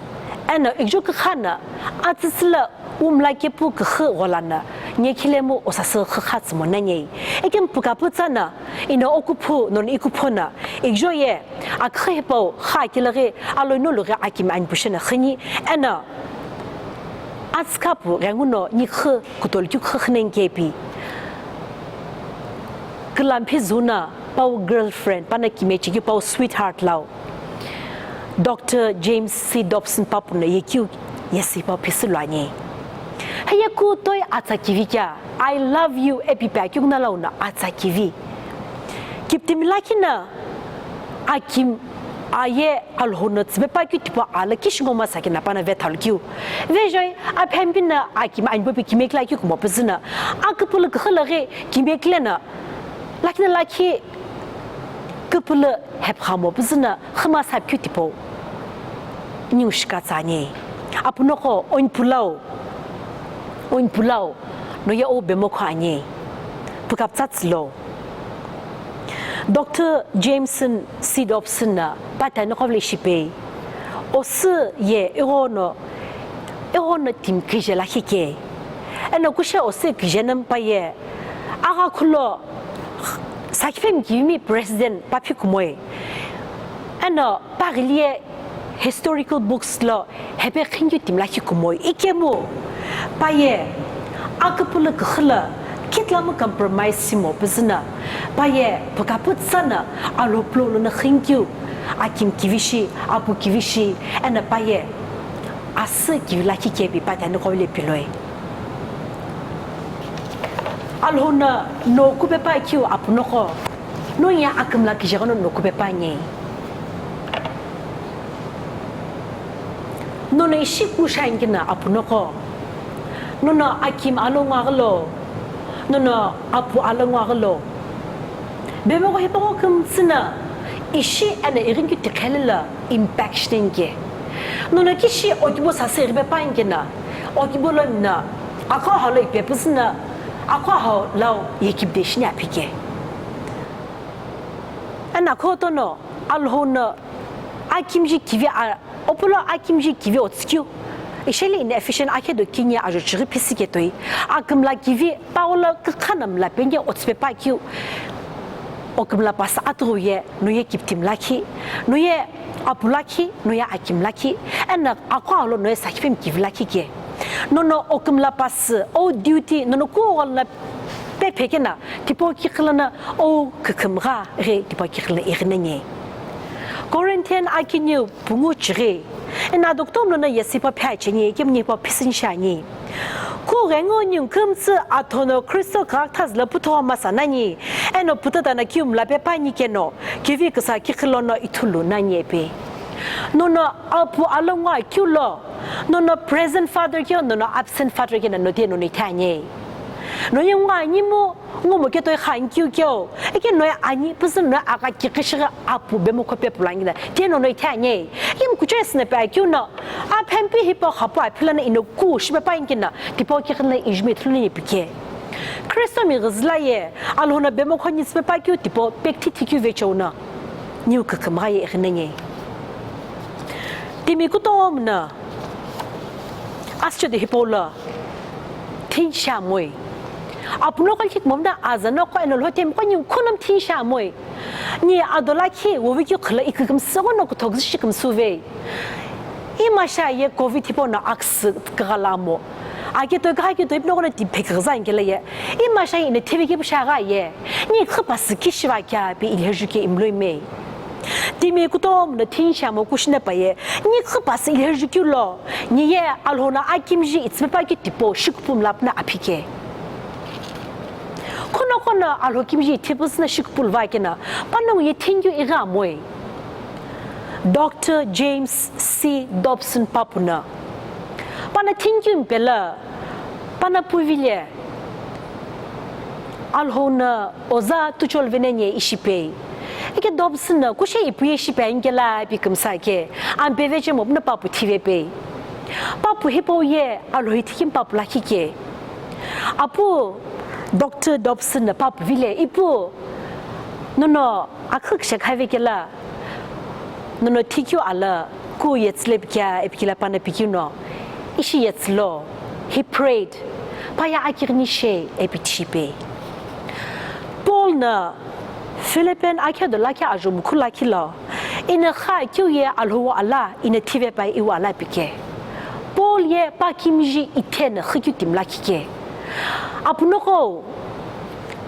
Eno, ighijo kükha no, atsütsü lo Umla kepu küxü gholana, nyekhelemu osasü xükha tsümo nanyei. Ekemu pukapu tsana, ino okuphu nono ikupho na, ikjo ye, aküxü hipau, xa akilaghi, aloino lughi akimi anipushe na xini, eno, atsükhapu ghenguno niküxü kutolukeu küxü xinenkepi. Külamphi zuna, pau girlfriend, pana kimechi keu pau sweetheart lau. Doctor James C. Dobson papu no yekeu yesi pau phisü lo ani. Heye kutoi atsa kivi kea, I love you, epi pe akeu na lau no atsa kivi. Kiptimi lakhi na akim aye Alhou no tsüpe pa keu tipau ala kishi ngoma sakina pana vethalu keu. Vejoi aphempi na akim anipopi kimekila keu kumo püzü na. Aküpülü küxü laghi kimekile na. Lakhi na lakhi küpülü hepxamo püzü na. Xüma sapikeu tipau. Ningu shika tsani. Apunoqo onpulau. Onpulau. Noye o bemokho ani. Pükapütsa tsülo. Doctor Jameson C. Dobson na patani qovle shipei. Osü ye ighono, ighono timi kije lakhi ke. Eno kushe osü kije nampa ye. Agha khulo Sakifemi kivimi president paphi kumoi. Eno paghiliye historical books lo hepe khingu timi lakhi kumoi. Ikemu paye aküpülü küxü lo kitlamu compromise shimo püzü na paye pükapütsa na alo plo lono khingu akim kivishi, apu kivishi, eno paye asü kivi lakhi kepi patani qovle piloi. Alhou no no kupepa keu apunoqo. No ye akümla kije ghono no kupepa ani. Nono ishi kusha ingina apunoqo. Nono akim alo ngwa gholo. Nono apu alo ngwa gholo. Bemogho hipogho kümtsü na ishi eno ighinkeu tiqheli lo impact shi nike. Nono kishi okibo sasü ighipe pa ingina okibo lo mina aqo hau lo ipe püzü na aqo hau lau ye kipde shini aphi ke. Eno akhoto no Alhou no akimji kivi a Opulo akimji kivi otsükeu. Isheli inefficient akhe do kini ajo chighi pisi ketoi. Akümla kivi paula kükha na mla penge otsüpe pa keu. Okümla pasa atughu ye, noye kiptimi lakhi, noye apu lakhi, noye akim lakhi, eno aqo alo noye sakifemi kivi lakhi ke. Nono okümla pasü, o duty, nono kughola pe phekena, tipau kiqilana, o kükhümgha ghi tipau kiqilana ighinenye. Corinthian akiniu Pungu chighi, eno doctor mlono yesipa phe acheni, kemnipa phisini shani. Kughengu ningu kümtsü athono Kristo kaghtazla putho masa nani, eno putata na kiumla pe pani keno, kivi kisa kiqilo no ithulu nani epe. Nono apu alongwa kiulo, nono present father kio, nono absent father kio, nono tie nono ithanye. Noye ngwa nimu, Ngumo ketoi khan keu keu, eke noi ani püzü noi aga kiqi shighi apu bemokho pe pulangina, teno noi thanye. Im kuchesü na pe akeu no, aphempi hipau khapu aphilana ino ku shipe pa ingina, tipau kiqhina ijumi thuluni pike. Kristo mi ghizla ye, Alhona bemokho ni sipe pa keu tipau pekthi thikeu vecheu no. Niu kükümgha ye ighinenye. Timi kutomo na, asüchedo hipau lo. Thinisha moi. Apuno khalhik momda aza no ko eno lhotem ko ni khunam thinisha moi. Ni adola khi wovi kyu khla ikikimsü no kuthok zishi kimsuve. Imasha ye covid hipau no aksü kagala mo. Ake to ka ki to ipno kono ti phek gza ingela ye. Imasha ine thivi ki pusha ga ye. Ni khapasü kishiva kya pe ilheju ke imloi me. Timi kutomo no thinisha mo kushina paye, ni khapasü ilheju kyu lo, ni ye Alhona akimji itsüpe pa ki tipau shikupum lapna aphike. Khono khono Alho kimji ithipusna shikupul va kena, panongu ye thank you igha moi. Doctor James C. Dobson papuna. Pana thank you mpela, pana puvile. Alhona oza tuchol venenye ishipei. Eke Dobson na kushe ipuye shipei angela ipi kimsa ke. Ampe veche mo na papu thive pei. Papu hipau ye Alho ithikim papu lakhi ke. Apu Doctor Dobson na papu vile ipu. Nono akhuk shek have kela. Nono thikyu ala ku yetsüle pikya epikila pana pikyu no. Ishi yetsülo. He prayed, pa ye akighini she ipi tishi pe. Paul na Philippian akhedo lakhi ajo mukhu lakhi lo, ina kha keu ye Alhou ala, ina thive pai iwu ala pike. Paul ye pa kimiji ithe na xükeu timi lakhi ke. Apunoqo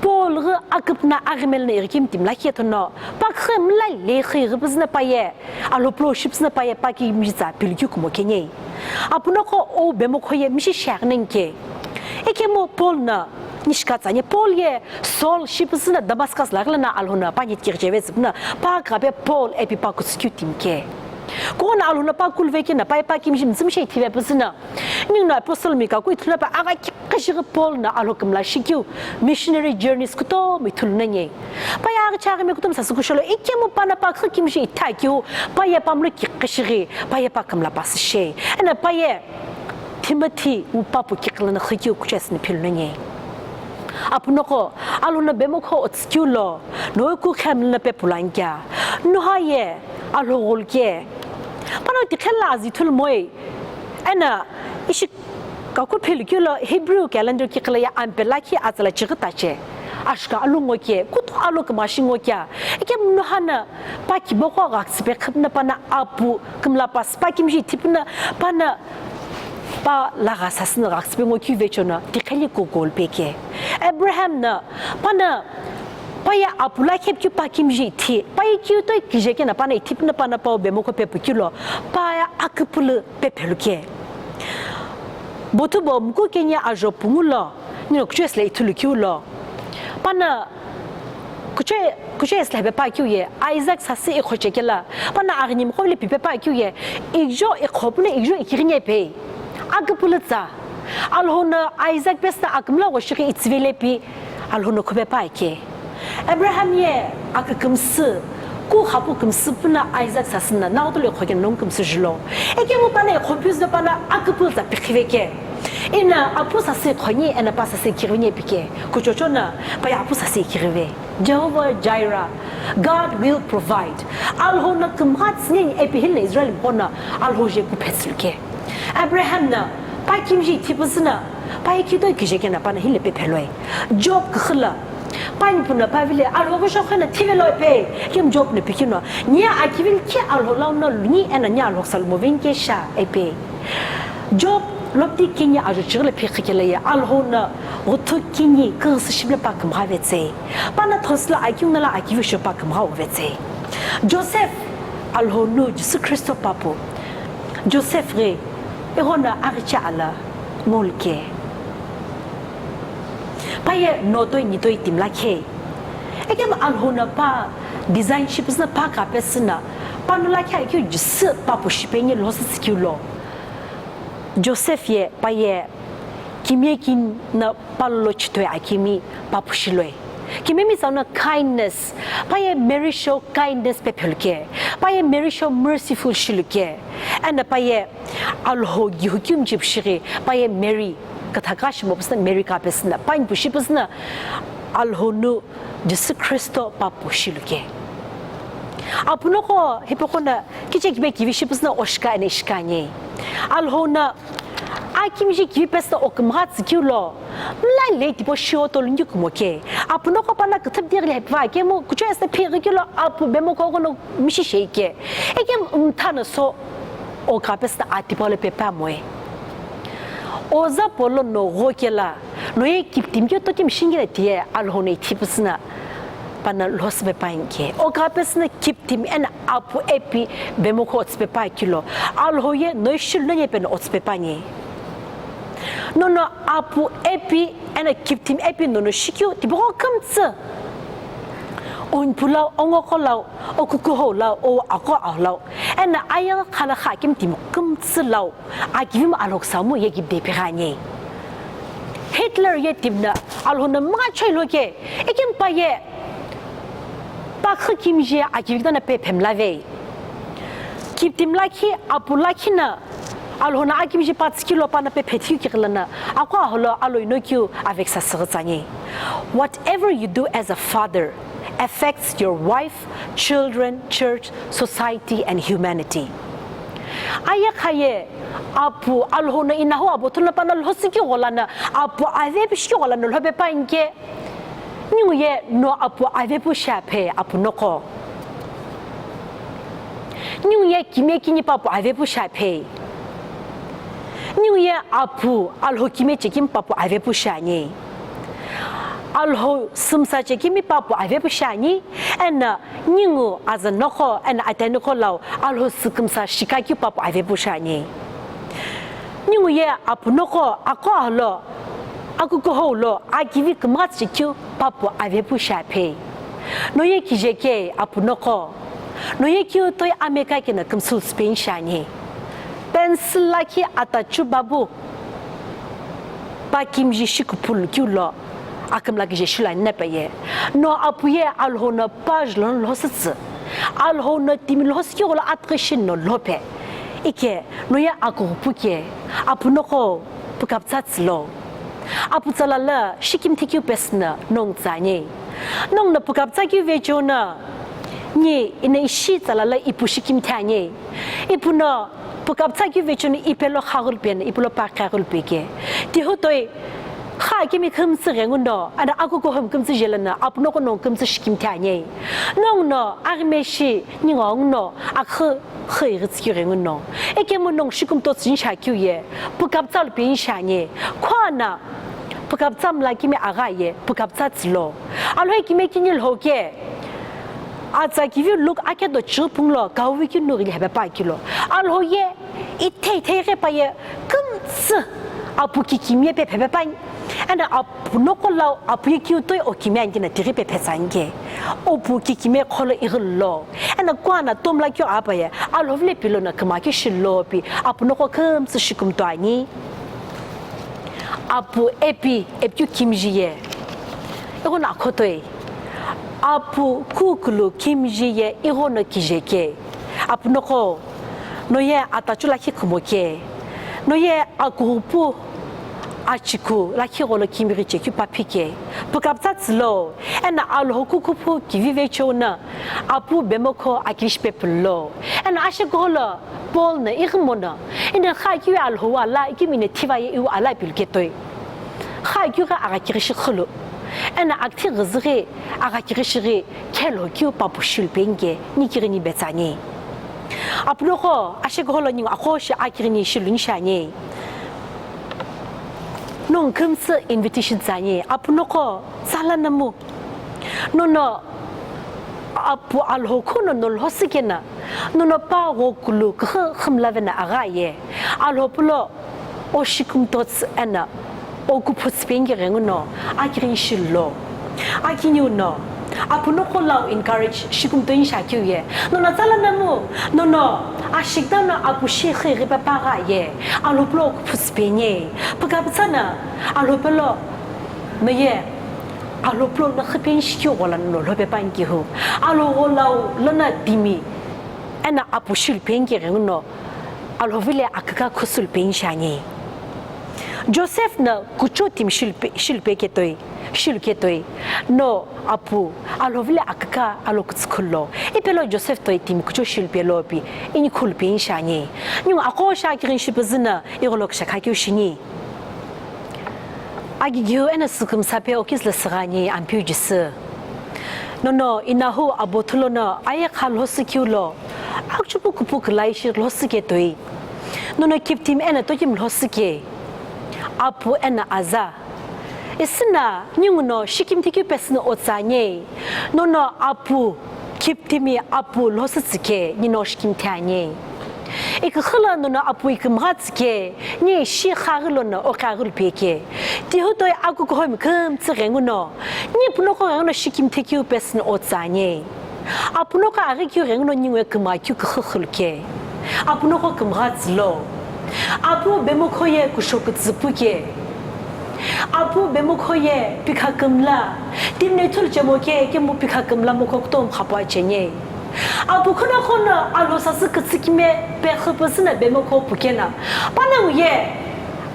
Paul ghi aküpüna aghimel na ighikimi timi lakhi ethono, pa khü mla le xü ighipüzüna pa ye, Alhou plo shipüzüna pa ye pa kimiji tsa pilukeu kumo kenye. Apunoqo o bemokho ye mishi shiaghi nani ke. Ikemu Paul na nishika tsanye, Paul ye Saul shipüzüna Damascus laghila na Alhou na pa nyitkighi cheve tsüpüna, pa kape Paul ipi pa kutsükeu timi ke. Kughengu Alhou na pa kuluvekena pa ye pa kimiji mtsümshe ithive püzüna. Ningu no apostle mi kaku ithulu na pa agha kikishighi Paul na Alhou kümla shikeu missionary journeys kutomo ithulu nanye. Pa ye aghi chaghi mi kutomo sasü kusholo, ikemu pa na pa khü kimiji itha keu, pa ye pa mlo kikishighi, pa ye pa kümla pasü she. Ena pa ye Timothy wu papu kiqilana xükeu kuchesini philu nanye. Apunoqo, Alhou na bemokho otsükeu lo, noe ku khem lina pe pulan kya. Nuha ye, Alhou ghol ke. Pa no tikhel la azi thul moi. Ena, ishi kaku philukeu lo Hebrew calendar kiqila ye ampe lakhi atsala chighi tache. Ashka alu ngo ke, kutu alu kümgha shi ngo kya. Ikemu Nuha na pa kibogho ghaksüpe khüpüna pa na apu kümla pasü pa kimiji ithipüna pa na pa lagha sasüna ghaksüpe ngo keu vechono tikheli kugol peke. Abraham na pa na pa ye apu lakhi ipikeu pa kimiji ithi, pa ye keu toi kije kena pa na ithipüna pa na pa wu bemokho pe pukeu lo, pa ye aküpülü pe phelu ke. Bothu bo muku kenye ajo pungu lo, nino kuchesile ithulu keu lo. Pa na kuche, kuchesile pe pa keu ye, Isaac sasü ikho chekela. Pa na aghi nimqo le pipe pa keu ye, ijo ikho pune ijo ikighini pe. Aküpülü tsa. Alhou na Isaac pesüna akümla wo shighi itsüvele pi, Alhou na khupe pa ke. Abraham ye akükümsü, ku khapu kümsü püna Isaac sasüna, naotu le khokena nongu kümsü jülo. Ikemu pa na ikho püzü pa na aküpülü tsa pikhive ke. Ina apu sasü khonyi, ena pa sasü kighini pike. Kuchocho na, pa ye apu sasü kighive. Jehovah Jireh, God will provide. Alhou na kümgha tsüneni ipi hile Israel mkona, Alhou je kuphe tsülu ke. Abraham na pa kimiji ithipüzüna, pa ye keu toi kije kena pa na hile pe pheloi. Job küxü la, pani puna pa vile, Alhou ghüshokhe na thive lo pe, ikemu Job na pikino, nya akivil ki Alhou lau na luni ena nya Alhou salu moveni ke sha ipi. Job lopti kinyi ajo chighi le phikhi kela ye, Alhou na ghuthu kinyi küghüsü shibile pa kümgha vetsei. Pa na thosüla akeu na la akivi sho pa kümgha wu vetsei. Joseph, Alhou nu Jisü Khristo papu. Joseph ghi, ighono aghiche ala ngol ke. Pa ye no toi ni toi timi lakhe. Ikemu Alhou na pa design shipüzüna pa kapesüna, pa no lakhe akeu Jisü papu shipeni lhosü tsükeu lo. Joseph ye pa ye kimye kini na pa lo chitoi akimi papu shiloi. Kimye mi tsa no kindness, pa ye Mary show kindness pe phelu ke, pa ye Mary show merciful shilu ke, ena pa ye Alhou gihukeu mchip shighi, pa ye Mary, kathaka shimo püsüna Mary kapesüna, pani pu shipüzüna Alhou nu Jisü Khristo papu shilu ke. Apunoqo hipaqo na kiche kibe kivi shipüzüna oshika ena ishika nye. Alhou na akimiji kivi pesüna okümgha tsükeu lo, mla le tipau shio tolungi kumo ke. Apunoqo pa na küthüp dighi le hepiva kemu kucho esüna phighi keu lo apu bemokho ghono mishi shei ke. Ikemu mtha na so o kapesüna atipau le pepa moe. Oza polo no gho kela, no ye kiptimi keu tokim shingila tiye Alhou no ithipüzüna pa na lhosü pe pa inke. O kapesüna kiptimi ena apu ipi bemokho otsü pe pa keu lo. Alhou ye no ye shilu nani pe no otsü pe pa nye. Nono apu ipi ena kiptimi ipi nono shikeu tipaqo kümtsü. Onpu lau, ongoqo lau, okukuhou lau, o aqo ahu lau. Ena ayeghi khala kha kemi timi kümtsü lau. Akivimi Alhou samu ye kipde pighani. Hitler ye timi na Alhou na mgha choi lo ke, ikemu pa ye pa khü kimiji akivi kidana pe phemlave. Kiptimi lakhi, apu lakhi na Alhou na akimiji pa tsükeu lo pa na pe phethiu kighila na, aqo aholo alo ino keu aveksa süghütsani. Whatever you do as a father affects your wife, children, church, society, and humanity. Ayekha ye Apu Alhou no inahu abo thulo pano lhosikeu gholano, apu avepu shikeu gholano lhope panike. Ningu ye no apu avepu shiaphei, apu noqo. Ningu ye kimiye kini papu avepu shiaphei. Ningu ye apu Alhou kimiye chekimi papu avepu shiani. Alhou sümsa chekimi papu avepu shiani, eno ningu aza noqo eno ate noqo lau Alhou sükümsa shikakeu papu avepu shiani. Ningu ye apu noqo aqo alo, akukuhou lo akivi kümgha chekeu papu avepu shiaphei. No ye kije ke apu noqo. No ye keu toi ameka keno kümsülu süpeni shiani. Pencil lakhi atachu babu. Pa kimiji shikupulu keu lo akümla kije shulani na peye. No apu ye Alhou no page lo lhosütsü. Alhou no timi lhosikeu gholo atghi shi no lhope. Ike no ye akughupu ke apu noqo pükapütsa tsülo. Apu tsala lo shikimthi keu pesü no nongu tsani. Nongu no pükapütsa keu vecheo no ni ino ishi tsala lo ipu shikimthi ani. Ipu no pükapütsa keu vecheo no ipe lo khaghulu peno, ipu lo pa khaghulu peke. Tihu toi kha kemi kümtsü ghenguno, eno akukuhou kümtsü jelano, apu noqo nongu kümtsü shikimthi ani. Nongu no aghi meshi ningu no akhu khü ighitsü keu ghenguno. Ekemu nongu shikümtotsu ni shakeu ye, pükapütsa lupeni shiani. Khuano pükapütsa mla kemi agha ye, pükapütsa tsülo. Alhou kimiye kini lhoke. Atsa kivi Luke akedo chighi phunglo, kawi kinu ghili hepe pa kilo. Alhou ye, ithe ithe ghi pa ye, kümtsü apu kikimiye pe phepe pani. Eno apu noqo lau apu ye keu toi okimiye ani keno tighi pe phetsa ani ke. Opu kikimiye kholo ighilo. Eno khuano tomla keu apa ye, Alhou vile pilo no küma keu shilo pi, apu noqo kümtsü shikümto ani. Apu epi, epi keu kimiji ye. Ighono akhotoi. Apu kukulu kimiji ye ighono kije ke. Apu noqo, no ye atachu lakhi kumo ke. No ye akughupu achiku lakhi gholo kimighi chekeu paphike. Pükapütsa tsülo, eno Alhou kukuphu kivi vecheo no, apu bemokho akirishi pe pülo. Eno ashe gholo Paul no ighi mono, ino kha keu Alhou ala, ikemu ino thiva ye iwu ala pilu ketoi. Kha keu ghi agha kirishi khulu. Eno akthi ghüzü ghi, agha kirishi ghi, khelo keu papu shilu peni ke, ni kiri ni betsani. Apu noqo, ashe gholo ningu aqo shi akiri ni shilu ni shiani. Nongu kümtsü invitation tsani, apu noqo, tsala namu. Nono apu Alhou khuno no lhosikeno, nono pa ghokulu küxü xümlaveno agha ye. Alhou pulo o shikümtotsü eno o kuphutsü peni ke ghenguno, akiri shilo. Akiniu no, apu noqo lau encourage shikümto ni shakeu ye. Nono tsala namu, nono ashikta no apu shi xü ighi pe pa gha ye. Alhou pulo o kuphutsü peni. Pükapütsa no, Alhou pulo no ye, Alhou pulo no xü peni shikeu gholano lhope panike hu. Alhou gholau lono timi, eno apu shilu peni ke ghenguno, Alhou vile aküka khusülu peni shiani. Joseph no kucho timi shilu pe, shilu pe ketoi, shilu ketoi. No apu, Alhou vile aküka alo kütsü khulo. Ipelo Joseph toi timi kucho shilu pelo pi, ini khulu peni shiani. Ningu aqo shi akiri ni shipüzü no, igholo küshakha keu shini. Agigiu eno sükümsa pe okizü lo süghani Ampeu Jisü. Nono inahu abo thulo no aye kha lhosikeu lo, akchupu kupu külai shi lhosike toi. Nono kiptimi eno tokimi lhosike. Apu eno aza. Isüna ningu no shikimthi keu pesü no otsani. Nono apu kiptimi apu lhosütsü ke, ni no shikimthi ani. Iküxü lo nono apu ikümghatsü ke, ni shi xaghi lono oqaghulu peke. Tihu toi akukuhou kümtsü ghenguno, ni pu noqo ghenguno shikimthi keu pesü no otsani. Apu noqo aghi keu ghenguno ningu ye küma keu küxü xulu ke. Apu noqo kümghatsü lo. Apu bemokho ye kusho kütsü pu ke. Apu bemokho ye pikha kümla. Timi no ithulu chemo ke, kemu pikha kümla mokho kutomo khapu acheni. Apu khuno khono Alhou sasü kütsükime pe xüpüsü no bemokho pu keno. Panongu ye,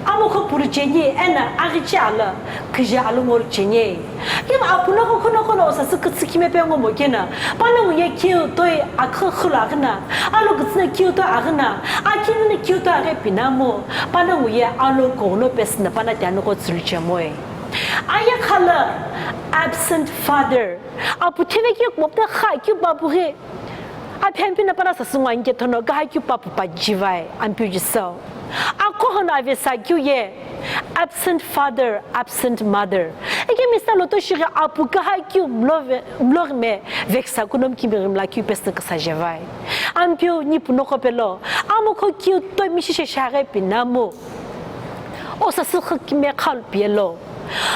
Amokho pulu cheni eno aghiche alo, kije alo ngolu cheni. Kima apuno ko khuno kono osasü kütsü kime pe ngomo kena. Panongu ye kiu toi akhu khulu aghina. Alo kütsüna kiu toi aghina. Akini kiu toi aghi pinamu. Panongu ye alo kono pesina pana tiano ko tsulu chemoi. Ayekhala absent father. Apu thivekeu kümopta kha keu papu ghi. Aphi ampina pana sasü ngo anike thono kaha keu papu pa jivai, Ampeu Jisü. Aqo hono avesa keu ye, absent father, absent mother. Eke mista loto shighi apu kaha keu mlo ve-, mlo ghime veksa kunom kimi ghimla keu pesü kasa jevai. Ampeu nipu noko pelo, amokho keu to mishi sheshaghe pinamu. Osasü khükime khalu pielo.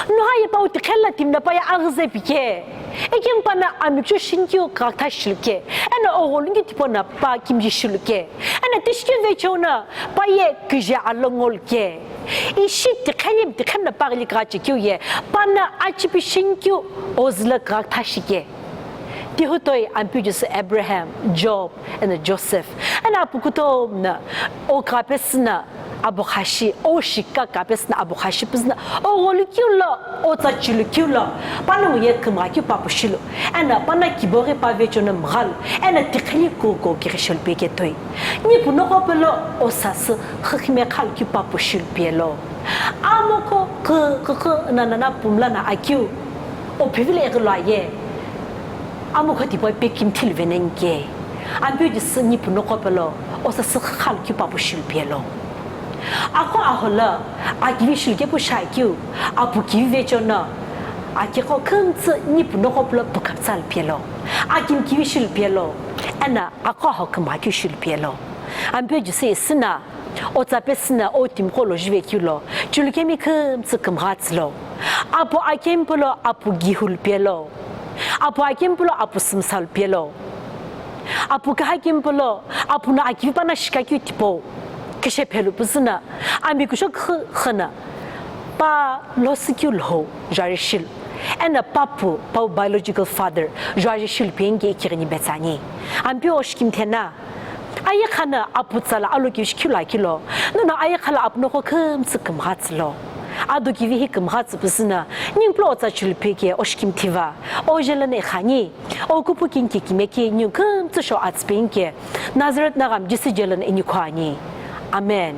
Nuha ye pau tikhela timna pa ye aghüze pike. Ekim pana amikcho shinkeu kaghtha shiluke. Eno ogholu ngi tipona pa kimji shiluke. Eno tishikeu vechona pa ye kije alo ngoluke. Ishi tikhelim tikhemna pa ghili kaghache keu ye. Pana achipi shinkeu ozüla kaghtha shike. Tihutoi Ampeu Jisü Abraham, Job, eno Joseph. Eno apu kutomna, o kapesüna, abo khashi, o shika kapesüna, abo khashi püzüna, o gholu keu lo, o tsa chulu keu lo, panongu ye kümgha keu papu shilu, eno pana kiboghi pa vechona mghalu, eno tikheli kuko kiri shilu peke toi. Nipu noko pelo, osasü, khükhime khalu keu papu shilu pielo. Amokho kü, kü, kü, na, na, na, pumla na akeu. O phivile eghi lo aye. Amokho tipau pe kimthilu venenike. Ampeu Jisü nipu noko pelo, osasü khalu keu papu shilu pielo. Aqo ahola, akivi shilu kepu shakeu, apu kivi vechona, akekho kümtsü nipu noko pelo pukaptsalu pielo. Akim kivi shilu pielo. Eno aqo aho kümgha keu shilu pielo. Ampeu Jisü isina, o tsa pesüna, o timiqo lo juve keu lo, chulu kemi kümtsü kümgha tsülo. Apu akempelo, apu gihulu pielo. Apu akempelo, apu sümsalu pielo. Apu kaha kempelo, apu no akivi pana shika keu tipau. Kishe phelu püzüna, ami kusho khü-, khüna, pa losü keu lho, jari shilu. Eno papu, pau biological father, jari shilu penge ikighini betsani. Ampeu oshikimthena. Ayekha no apu tsala alokiu shikhiu lakhi lo, nono ayekha lo apu noko kümtsü kümgha tsülo. Ado kivi hi kümgha tsü püzü no, ningu plo otsa chulu peke oshikimthiva, oje lono ikhani, o kupu kinki kimeki ningu kümtsü sho atsü penke, Nazareth nagami Jisü je lono inikhoani. Amen.